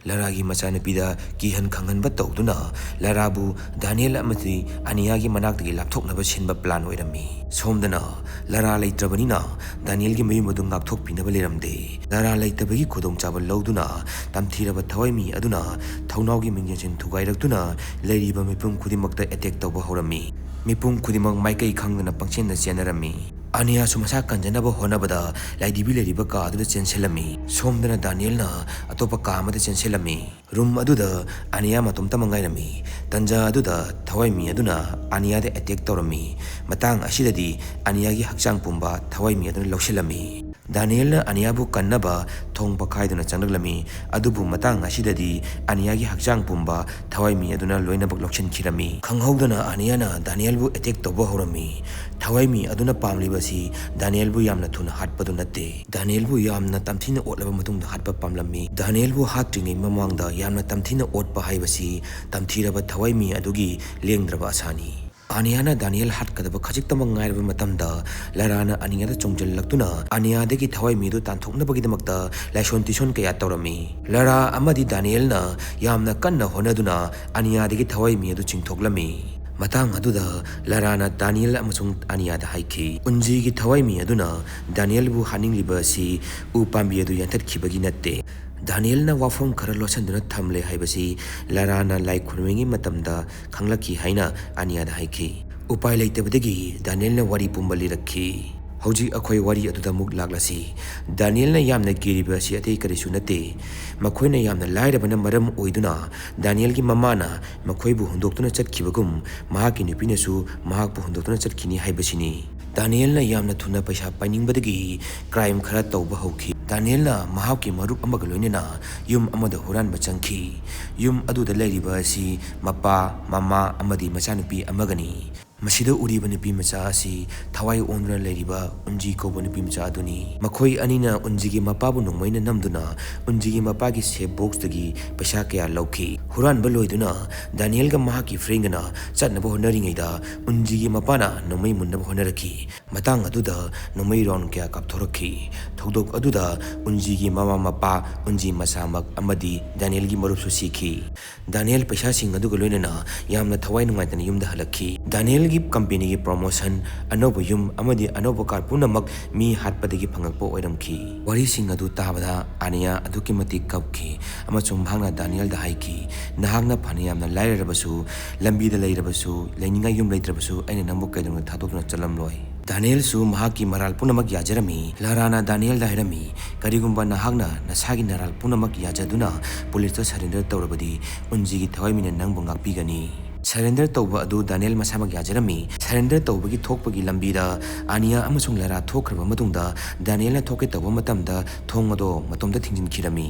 ꯂꯥꯔꯥꯒꯤ ꯃꯆꯥꯅꯨꯄꯤꯗ ꯀꯤꯍꯟ ꯈꯪꯍꯟꯕ ꯇꯧꯗꯨꯅ ꯂꯥꯔꯥꯕꯨ ꯗꯥꯅꯤꯌꯦꯜ ꯑꯃꯗꯤ ꯑꯅꯤꯌꯥꯒꯤ ꯃꯅꯥꯛꯇꯒꯤ ꯂꯥꯞꯊꯣꯛꯅꯕ ꯁꯤꯟꯕ ꯄ꯭ꯂꯥꯟ ꯑꯣꯏꯔꯝꯃꯤ꯫ ꯁꯣꯝꯗꯅ ꯂꯥꯔꯥ ꯂꯩꯇ꯭ꯔꯕꯅꯤꯅ ꯗꯥꯅꯤꯌꯦꯜꯒꯤ ꯃꯌꯨꯝ ꯑꯗꯨ ꯉꯥꯛꯊꯣꯛꯄꯤꯅꯕ ꯂꯩꯔꯝꯗꯦ꯫ ꯂꯥꯔꯥ ꯂꯩꯇꯕꯒꯤ ꯈꯨꯗꯣꯡꯆꯥꯕ ꯂꯧꯗꯨꯅ ꯇꯝꯊꯤꯔꯕ ꯊꯋꯥꯏꯃꯤ ꯑꯗꯨꯅ ꯊꯧꯅꯥꯎꯒꯤ ꯃꯤꯡꯖꯦꯟꯁꯤꯟ ꯊꯨꯒꯥꯏꯔꯛꯇꯨꯅ ꯂꯩꯔꯤꯕ ꯃꯤꯄꯨꯝ ꯈꯨꯗꯤꯡꯃꯛꯇ ꯑꯦꯇꯦꯛ ꯇꯧꯕ ꯍꯧꯔꯝꯃꯤ꯫ ꯃꯤꯄꯨꯝ ꯈꯨꯗꯤꯡꯃꯛ ꯃꯥꯏꯀꯩ ꯈꯪꯗꯅ ꯄꯪꯆꯦꯟꯗ ꯆꯦꯟꯅꯔꯝꯃꯤ꯫ ꯑꯅꯤꯌꯥꯁꯨ ꯃꯁꯥ ꯀꯟꯖꯅꯕ ꯍꯣꯠꯅꯕꯗ ꯂꯥꯏꯙꯤꯕꯤ ꯂꯩꯔꯤꯕ ꯀꯥ ꯑꯗꯨꯗ ꯆꯦꯟꯁꯤꯜꯂꯝꯃꯤ꯫ ꯁꯣꯝꯗꯅ ꯗꯥꯅꯤꯌꯦꯜꯅ ꯑꯇꯣꯞꯄ ꯀꯥ ꯑꯃꯗ ꯆꯦꯟꯁꯤꯜꯂꯝꯃꯤ꯫ ꯔꯨꯝ ꯑꯗꯨꯗ ꯑꯅꯤꯌꯥ ꯃꯇꯣꯝꯇꯃꯛ ꯉꯥꯏꯔꯝꯃꯤ꯫ ꯇꯟꯖꯥ ꯑꯗꯨꯗ ꯊꯋꯥꯏꯃꯤ ꯑꯗꯨꯅ ꯑꯅꯤꯌꯥꯗ ꯑꯦꯇꯦꯛ ꯇꯧꯔꯝꯃꯤ꯫ ꯃꯇꯥꯡ ꯑꯁꯤꯗꯗꯤ ꯑꯅꯤꯌꯥꯒꯤ ꯍꯛꯆꯥꯡ ꯄꯨꯝꯕ ꯊꯋꯥꯏꯃꯤ ꯑꯗꯨꯅ ꯂꯧꯁꯤꯜꯂꯝꯃꯤ꯫ ꯗꯥꯅꯤꯌꯦꯜꯅ ꯑꯅꯤꯌꯥꯕꯨ ꯀꯟꯅꯕ ꯊꯣꯡ ꯄꯈꯥꯏꯗꯨꯅ ꯆꯪꯂꯛꯂꯝꯃꯤ꯫ ꯑꯗꯨꯕꯨ ꯃꯇꯥꯡ ꯑꯁꯤꯗꯗꯤ ꯑꯅꯤꯌꯥꯒꯤ ꯍꯛꯆꯥꯡ ꯄꯨꯝꯕ ꯊꯋꯥꯏꯃꯤ ꯑꯗꯨꯅ ꯂꯣꯏꯅꯃꯛ ꯂꯧꯁꯤꯟꯈꯤꯔꯝꯃꯤ꯫ ꯈꯪꯍꯧꯗꯅ ꯑꯅꯤꯌꯥꯅ ꯗꯥꯅꯤꯌꯦꯜꯕꯨ ꯑꯦꯇꯦꯛ ꯇꯧꯕ ꯍꯧꯔꯝꯃꯤ꯫ ꯊꯋꯥꯏꯃꯤ ꯑꯗꯨꯅ ꯄꯥꯝꯂꯤꯕꯁꯤ ꯗꯥꯅꯤꯌꯦꯜꯕꯨ ꯌꯥꯝꯅ ꯊꯨꯅ ꯍꯥꯠꯄꯗꯨ ꯅꯠꯇꯦ꯫ ꯗꯥꯅꯤꯌꯦꯜꯕꯨ ꯌꯥꯝꯅ ꯇꯝꯊꯤꯅ ꯑꯣꯠꯂꯕ ꯃꯇꯨꯡꯗ ꯍꯥꯠꯄ ꯄꯥꯝꯂꯝꯃꯤ꯫ ꯗꯥꯅꯤꯌꯦꯜꯕꯨ ꯍꯥꯠꯇ꯭ꯔꯤꯉꯩ ꯃꯃꯥꯡꯗ ꯌꯥꯝꯅ ꯇꯝꯊꯤꯅ ꯑꯣꯠꯄ ꯍꯥꯏꯕꯁꯤ ꯇꯝꯊꯤꯔꯕ ꯊꯋꯥꯏꯃꯤ ꯑꯗꯨꯒꯤ ꯂꯦꯡꯗ꯭ꯔꯕ ꯑꯁꯥꯅꯤ꯫ ꯑꯅꯤꯌꯥꯅ ꯗꯥꯅꯤꯌꯦꯜ ꯍꯥꯠꯀꯗꯕ ꯈꯖꯤꯛꯇꯃꯛ ꯉꯥꯏꯔꯕ ꯃꯇꯝꯗ ꯂꯔꯥꯅ ꯑꯅꯤꯌꯥꯗ ꯆꯣꯡꯁꯤꯜꯂꯛꯇꯨꯅ ꯑꯅꯤꯌꯥꯗꯒꯤ ꯊꯋꯥꯏꯃꯤꯗꯨ ꯇꯥꯟꯊꯣꯛꯅꯕꯒꯤꯗꯃꯛꯇ ꯂꯥꯏꯁꯣꯟ ꯇꯤꯁꯣꯟ ꯀꯌꯥ ꯇꯧꯔꯝꯃꯤ꯫ ꯂꯔꯥ ꯑꯃꯗꯤ ꯗꯥꯅꯤꯌꯦꯜꯅ ꯌꯥꯝꯅ ꯀꯟꯅ ꯍꯣꯠꯅꯗꯨꯅ ꯑꯅꯤꯌꯥꯗꯒꯤ ꯊꯋꯥꯏꯃꯤ ꯑꯗꯨ ꯆꯤꯡꯊꯣꯛꯂꯝꯃꯤ꯫ ꯃꯇꯥꯡ ꯑꯗꯨꯗ ꯂꯔꯥꯅ ꯗꯥꯅꯤꯌꯦꯜ ꯑꯃꯁꯨꯡ ꯑꯅꯤꯌꯥꯗ ꯍꯥꯏꯈꯤ, "ꯎꯟꯖꯤꯒꯤ ꯊꯋꯥꯏꯃꯤ ꯑꯗꯨꯅ ꯗꯥꯅꯤꯌꯦꯜꯕꯨ ꯍꯥꯠꯅꯤꯡꯂꯤꯕ ꯑꯁꯤ ꯎ ꯄꯥꯝꯕꯤ ꯑꯗꯨ ꯌꯥꯟꯊꯠꯈꯤꯕꯒꯤ ꯅꯠꯇꯦ꯫" ꯗꯥꯅꯤꯌꯦꯜꯅ ꯋꯥꯐꯝ ꯈꯔ ꯂꯣꯠꯁꯤꯟꯗꯨꯅ ꯊꯝꯂꯦ ꯍꯥꯏꯕꯁꯤ ꯂꯔꯥꯅ ꯂꯥꯏ ꯈꯨꯔꯨꯝꯂꯤꯉꯩ ꯃꯇꯝꯗ ꯈꯪꯂꯛꯈꯤ ꯍꯥꯏꯅ ꯑꯅꯤꯌꯥꯗ ꯍꯥꯏꯈꯤ꯫ ꯎꯄꯥꯏ ꯂꯩꯇꯕꯗꯒꯤ ꯗꯥꯅꯤꯌꯦꯜꯅ ꯋꯥꯔꯤ ꯄꯨꯝꯕ ꯂꯤꯔꯛꯈꯤ꯫ ꯍꯧꯖꯤꯛ ꯑꯩꯈꯣꯏ ꯋꯥꯔꯤ ꯑꯗꯨꯗ ꯑꯃꯨꯛ ꯂꯥꯛꯂꯁꯤ꯫ ꯗꯥꯅꯤꯌꯦꯜꯅ ꯌꯥꯝꯅ ꯀꯤꯔꯤꯕ ꯑꯁꯤ ꯑꯇꯩ ꯀꯔꯤꯁꯨ ꯅꯠꯇꯦ꯫ ꯃꯈꯣꯏꯅ ꯌꯥꯝꯅ ꯂꯥꯏꯔꯕꯅ ꯃꯔꯝ ꯑꯣꯏꯗꯨꯅ ꯗꯥꯅꯤꯌꯦꯜꯒꯤ ꯃꯃꯥꯅ ꯃꯈꯣꯏꯕꯨ ꯍꯨꯟꯗꯣꯛꯇꯨꯅ ꯆꯠꯈꯤꯕꯒꯨꯝ ꯃꯍꯥꯛꯀꯤ ꯅꯨꯄꯤꯅꯁꯨ ꯃꯍꯥꯛꯄꯨ ꯍꯨꯟꯗꯣꯛꯇꯨꯅ ꯆꯠꯈꯤꯅꯤ ꯍꯥꯏꯕꯁꯤꯅꯤ꯫ ꯗꯥꯅꯤꯌꯦꯜꯅ ꯌꯥꯝꯅ ꯊꯨꯅ ꯄꯩꯁꯥ ꯄꯥꯏꯅꯤꯡꯕꯗꯒꯤ ꯀ꯭ꯔꯥꯏꯝ ꯈꯔ ꯇꯧꯕ ꯍꯧꯈꯤ꯫ ꯗꯥꯅꯤꯌꯦꯜꯅ ꯃꯍꯥꯛꯀꯤ ꯃꯔꯨꯞ ꯑꯃꯒ ꯂꯣꯏꯅꯅ ꯌꯨꯝ ꯑꯃꯗ ꯍꯨꯔꯥꯟꯕ ꯆꯪꯈꯤ꯫ ꯌꯨꯝ ꯑꯗꯨꯗ ꯂꯩꯔꯤꯕ ꯑꯁꯤ ꯃꯄꯥ, ꯃꯃꯥ ꯑꯃꯗꯤ ꯃꯆꯥꯅꯨꯄꯤ ꯑꯃꯒꯅꯤ꯫ ꯃꯁꯤꯗ ꯎꯔꯤꯕ ꯅꯨꯄꯤ ꯃꯆꯥ ꯑꯁꯤ ꯊꯋꯥꯏ ꯑꯣꯟꯗꯨꯅ ꯂꯩꯔꯤꯕ ꯎꯟꯖꯤ ꯀꯧꯕ ꯅꯨꯄꯤ ꯃꯆꯥ ꯑꯗꯨꯅꯤ꯫ ꯃꯈꯣꯏ ꯑꯅꯤꯅ ꯎꯟꯖꯤꯒꯤ ꯃꯄꯥꯕꯨ ꯅꯣꯡꯃꯩꯅ ꯅꯝꯗꯨꯅ ꯎꯟꯖꯤꯒꯤ ꯃꯄꯥꯒꯤ ꯁꯦꯐ ꯕꯣꯛꯁꯇꯒꯤ ꯄꯩꯁꯥ ꯀꯌꯥ ꯂꯧꯈꯤ꯫ ꯍꯨꯔꯥꯟꯕ ꯂꯣꯏꯗꯨꯅ ꯗꯥꯅꯤꯌꯦꯜꯒ ꯃꯍꯥꯛꯀꯤ ꯐ꯭ꯔꯦꯟꯒꯅ ꯆꯠꯅꯕ ꯍꯣꯠꯅꯔꯤꯉꯩꯗ ꯎꯟꯖꯤꯒꯤ ꯃꯄꯥꯅ ꯅꯣꯡꯃꯩ ꯃꯨꯟꯅꯕ ꯍꯣꯠꯅꯔꯛꯈꯤ꯫ ꯃꯇꯥꯡ ꯑꯗꯨꯗ ꯅꯣꯡꯃꯩ ꯔꯥꯎꯟ ꯀꯌꯥ ꯀꯥꯞꯊꯣꯔꯛꯈꯤ꯫ ꯊꯧꯗꯣꯛ ꯑꯗꯨꯗ ꯎꯟꯖꯤꯒꯤ ꯃꯃꯥ ꯃꯄꯥ, ꯎꯟꯖꯤ ꯃꯁꯥꯃꯛ ꯑꯃꯗꯤ ꯗꯥꯅꯤꯌꯦꯜꯒꯤ ꯃꯔꯨꯞꯁꯨ ꯁꯤꯈꯤ꯫ ꯗꯥꯅꯤꯌꯦꯜ ꯄꯩꯁꯥꯁꯤꯡ ꯑꯗꯨꯒ ꯂꯣꯏꯅꯅ ꯌꯥꯝꯅ ꯊꯋꯥꯏ ꯅꯨꯡꯉꯥꯏꯇꯅ ꯌꯨꯝꯗ ꯍꯜꯂꯛꯈꯤ꯫ ꯗꯥꯅꯤꯌꯦꯜꯒꯤ ꯀꯝꯄꯦꯅꯤꯒꯤ ꯄ꯭ꯔꯣꯃꯣꯁꯟ, ꯑꯅꯧꯕ ꯌꯨꯝ ꯑꯃꯗꯤ ꯑꯅꯧꯕ ꯀꯥꯔ ꯄꯨꯝꯅꯃꯛ ꯃꯤ ꯍꯥꯠꯄꯗꯒꯤ ꯐꯪꯂꯛꯄ ꯑꯣꯏꯔꯝꯈꯤ꯫ ꯋꯥꯔꯤꯁꯤꯡ ꯑꯗꯨ ꯇꯥꯕꯗ ꯑꯅꯤꯌꯥ ꯑꯗꯨꯛꯀꯤ ꯃꯇꯤꯛ ꯀꯞꯈꯤ ꯑꯃꯁꯨꯡ ꯃꯍꯥꯛꯅ ꯗꯥꯅꯤꯌꯦꯜꯗ ꯍꯥꯏꯈꯤ, "ꯅꯍꯥꯛꯅ ꯐꯅ ꯌꯥꯝꯅ ꯂꯥꯏꯔꯔꯕꯁꯨ, ꯂꯝꯕꯤꯗ ꯂꯩꯔꯕꯁꯨ, ꯂꯩꯅꯤꯡꯉꯥꯏ ꯌꯨꯝ ꯂꯩꯇ꯭ꯔꯕꯁꯨ, ꯑꯩꯅ ꯅꯪꯕꯨ ꯀꯩꯗꯧꯅꯨꯡꯗ ꯊꯥꯗꯣꯛꯇꯨꯅ ꯆꯠꯂꯝꯂꯣꯏ꯫" ꯗꯥꯅꯤꯌꯦꯜꯁꯨ ꯃꯍꯥꯛꯀꯤ ꯃꯔꯥꯜ ꯄꯨꯝꯅꯃꯛ ꯌꯥꯖꯔꯝꯃꯤ꯫ ꯂꯥꯔꯥꯅ ꯗꯥꯅꯤꯌꯦꯜꯗ ꯍꯥꯏꯔꯝꯃꯤ, "ꯀꯔꯤꯒꯨꯝꯕ ꯅꯍꯥꯛꯅ ꯅꯁꯥꯒꯤ ꯅꯔꯥꯜ ꯄꯨꯝꯅꯃꯛ ꯌꯥꯖꯗꯨꯅ ꯄꯨꯂꯤꯁꯇ ꯁꯔꯦꯟꯗꯔ ꯇꯧꯔꯕꯗꯤ, ꯎꯟꯖꯤꯒꯤ ꯊꯋꯥꯏꯃꯤꯅ ꯅꯪꯕꯨ ꯉꯥꯛꯄꯤꯒꯅꯤ꯫" ꯁꯔꯦꯟꯗꯔ ꯇꯧꯕ ꯑꯗꯨ ꯗꯥꯅꯤꯌꯦꯜ ꯃꯁꯥꯃꯛ ꯌꯥꯖꯔꯝꯃꯤ꯫ ꯁꯔꯦꯟꯗꯔ ꯇꯧꯕꯒꯤ ꯊꯣꯛꯄꯒꯤ ꯂꯝꯕꯤꯗ ꯑꯅꯤꯌꯥ ꯑꯃꯁꯨꯡ ꯂꯥꯔꯥ ꯊꯣꯛꯈ꯭ꯔꯕ ꯃꯇꯨꯡꯗ, ꯗꯥꯅꯤꯌꯦꯜꯅ ꯊꯣꯛꯀꯦ ꯇꯧꯕ ꯃꯇꯝꯗ ꯊꯣꯡ ꯑꯗꯣ ꯃꯇꯣꯝꯇ ꯊꯤꯡꯖꯤꯟꯈꯤꯔꯝꯃꯤ꯫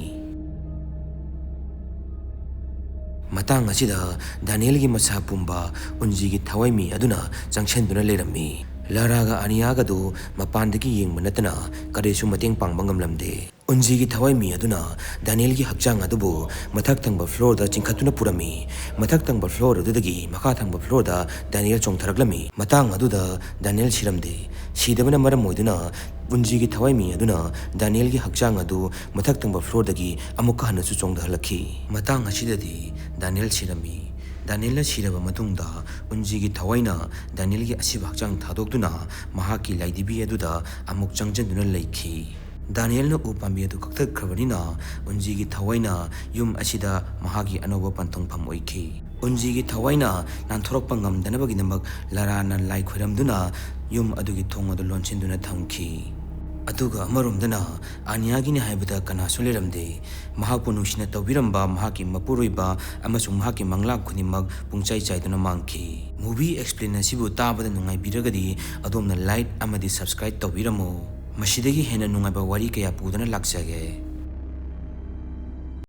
ꯃꯇꯥꯡ ꯑꯁꯤꯗ ꯗꯥꯅꯤꯌꯦꯜꯒꯤ ꯃꯁꯥ ꯄꯨꯝꯕ ꯎꯟꯖꯤꯒꯤ ꯊꯋꯥꯏꯃꯤ ꯑꯗꯨꯅ ꯆꯪꯁꯤꯟꯗꯨꯅ ꯂꯩꯔꯝꯃꯤ꯫ ꯂꯥꯔꯥꯒ ꯑꯅꯤꯌꯥꯒꯗꯨ ꯃꯄꯥꯟꯗꯒꯤ ꯌꯦꯡꯕ ꯅꯠꯇꯅ ꯀꯔꯤꯁꯨ ꯃꯇꯦꯡ ꯄꯥꯡꯕ ꯉꯝꯂꯝꯗꯦ꯫ ꯎꯟꯖꯤꯒꯤ ꯊꯋꯥꯏꯃꯤ ꯑꯗꯨꯅ ꯗꯥꯅꯤꯌꯦꯜꯒꯤ ꯍꯛꯆꯥꯡ ꯑꯗꯨꯕꯨ ꯃꯊꯛ ꯊꯪꯕ ꯐ꯭ꯂꯣꯔꯗ ꯆꯤꯡꯈꯠꯇꯨꯅ ꯄꯨꯔꯝꯃꯤ꯫ ꯃꯊꯛ ꯊꯪꯕ ꯐ꯭ꯂꯣꯔ ꯑꯗꯨꯗꯒꯤ ꯃꯈꯥ ꯊꯪꯕ ꯐ꯭ꯂꯣꯔꯗ ꯗꯥꯅꯤꯌꯦꯜ ꯆꯣꯡꯊꯔꯛꯂꯝꯃꯤ꯫ ꯃꯇꯥꯡ ꯑꯗꯨꯗ ꯗꯥꯅꯤꯌꯦꯜ ꯁꯤꯔꯝꯗꯦ꯫ ꯁꯤꯗꯕꯅ ꯃꯔꯝ ꯑꯣꯏꯗꯨꯅ ꯎꯟꯖꯤꯒꯤ ꯊꯋꯥꯏꯃꯤ ꯑꯗꯨꯅ ꯗꯥꯅꯤꯌꯦꯜꯒꯤ ꯍꯛꯆꯥꯡ ꯑꯗꯨ ꯃꯊꯛ ꯊꯪꯕ ꯐ꯭ꯂꯣꯔꯗꯒꯤ ꯑꯃꯨꯛꯀ ꯍꯟꯅꯁꯨ ꯆꯣꯡꯊꯍꯜꯂꯛꯈꯤ꯫ ꯃꯇꯥꯡ ꯑꯁꯤꯗꯗꯤ ꯗꯥꯅꯤꯌꯦꯜ ꯁꯤꯔꯝꯃꯤ꯫ ꯗꯥꯅꯤꯌꯦꯜꯅ ꯁꯤꯔꯕ ꯃꯇꯨꯡꯗ ꯎꯟꯖꯤꯒꯤ ꯊꯋꯥꯏꯅ ꯗꯥꯅꯤꯌꯦꯜꯒꯤ ꯑꯁꯤꯕ ꯍꯛꯆꯥꯡ ꯊꯥꯗꯣꯛꯇꯨꯅ ꯃꯍꯥꯛꯀꯤ ꯂꯥꯏꯙꯤꯕꯤ ꯑꯗꯨꯗ ꯑꯃꯨꯛ ꯆꯪꯁꯤꯟꯗꯨꯅ ꯂꯩꯈꯤ꯫ ꯗꯥꯅꯤꯌꯦꯜꯅ ꯎ ꯄꯥꯝꯕꯤ ꯑꯗꯨ ꯀꯛꯊꯠꯈ꯭ꯔꯕꯅꯤꯅ ꯎꯟꯖꯤꯒꯤ ꯊꯋꯥꯏꯅ ꯌꯨꯝ ꯑꯁꯤꯗ ꯃꯍꯥꯛꯀꯤ ꯑꯅꯧꯕ ꯄꯟꯊꯨꯡꯐꯝ ꯑꯣꯏꯈꯤ꯫ ꯎꯟꯖꯤꯒꯤ ꯊꯋꯥꯏꯅ ꯅꯥꯟꯊꯣꯔꯛꯄ ꯉꯝꯗꯅꯕꯒꯤꯗꯃꯛ ꯂꯥꯔꯥꯅ ꯂꯥꯏ ꯈꯣꯏꯔꯝꯗꯨꯅ ꯌꯨꯝ ꯑꯗꯨꯒꯤ ꯊꯣꯡ ꯑꯗꯨ ꯂꯣꯟꯁꯤꯟꯗꯨꯅ ꯊꯝꯈꯤ꯫ ꯑꯗꯨꯒ ꯑꯃꯔꯣꯝꯗꯅ ꯑꯅꯤꯌꯥꯒꯤꯅꯤ ꯍꯥꯏꯕꯗ ꯀꯅꯥꯁꯨ ꯂꯩꯔꯝꯗꯦ꯫ ꯃꯍꯥꯛꯄꯨ ꯅꯨꯡꯁꯤꯅ ꯇꯧꯕꯤꯔꯝꯕ ꯃꯍꯥꯛꯀꯤ ꯃꯄꯨꯔꯣꯏꯕ ꯑꯃꯁꯨꯡ ꯃꯍꯥꯛꯀꯤ ꯃꯪꯂꯥꯞ ꯈꯨꯗꯤꯡꯃꯛ ꯄꯨꯡꯆꯥꯏ ꯆꯥꯏꯗꯨꯅ ꯃꯥꯡꯈꯤ꯫ ꯃꯨꯚꯤ ꯑꯦꯛꯁꯄ꯭ꯂꯦꯟ ꯑꯁꯤꯕꯨ ꯇꯥꯕꯗ ꯅꯨꯡꯉꯥꯏꯕꯤꯔꯒꯗꯤ ꯑꯗꯣꯝꯅ ꯂꯥꯏꯛ ꯑꯃꯗꯤ ꯁꯕꯁꯀ꯭ꯔꯥꯏꯕ ꯇꯧꯕꯤꯔꯝꯃꯨ꯫ ꯃꯁꯤꯗꯒꯤ ꯍꯦꯟꯅ ꯅꯨꯡꯉꯥꯏꯕ ꯋꯥꯔꯤ ꯀꯌꯥ ꯄꯨꯗꯨꯅ ꯂꯥꯛꯆꯒꯦ꯫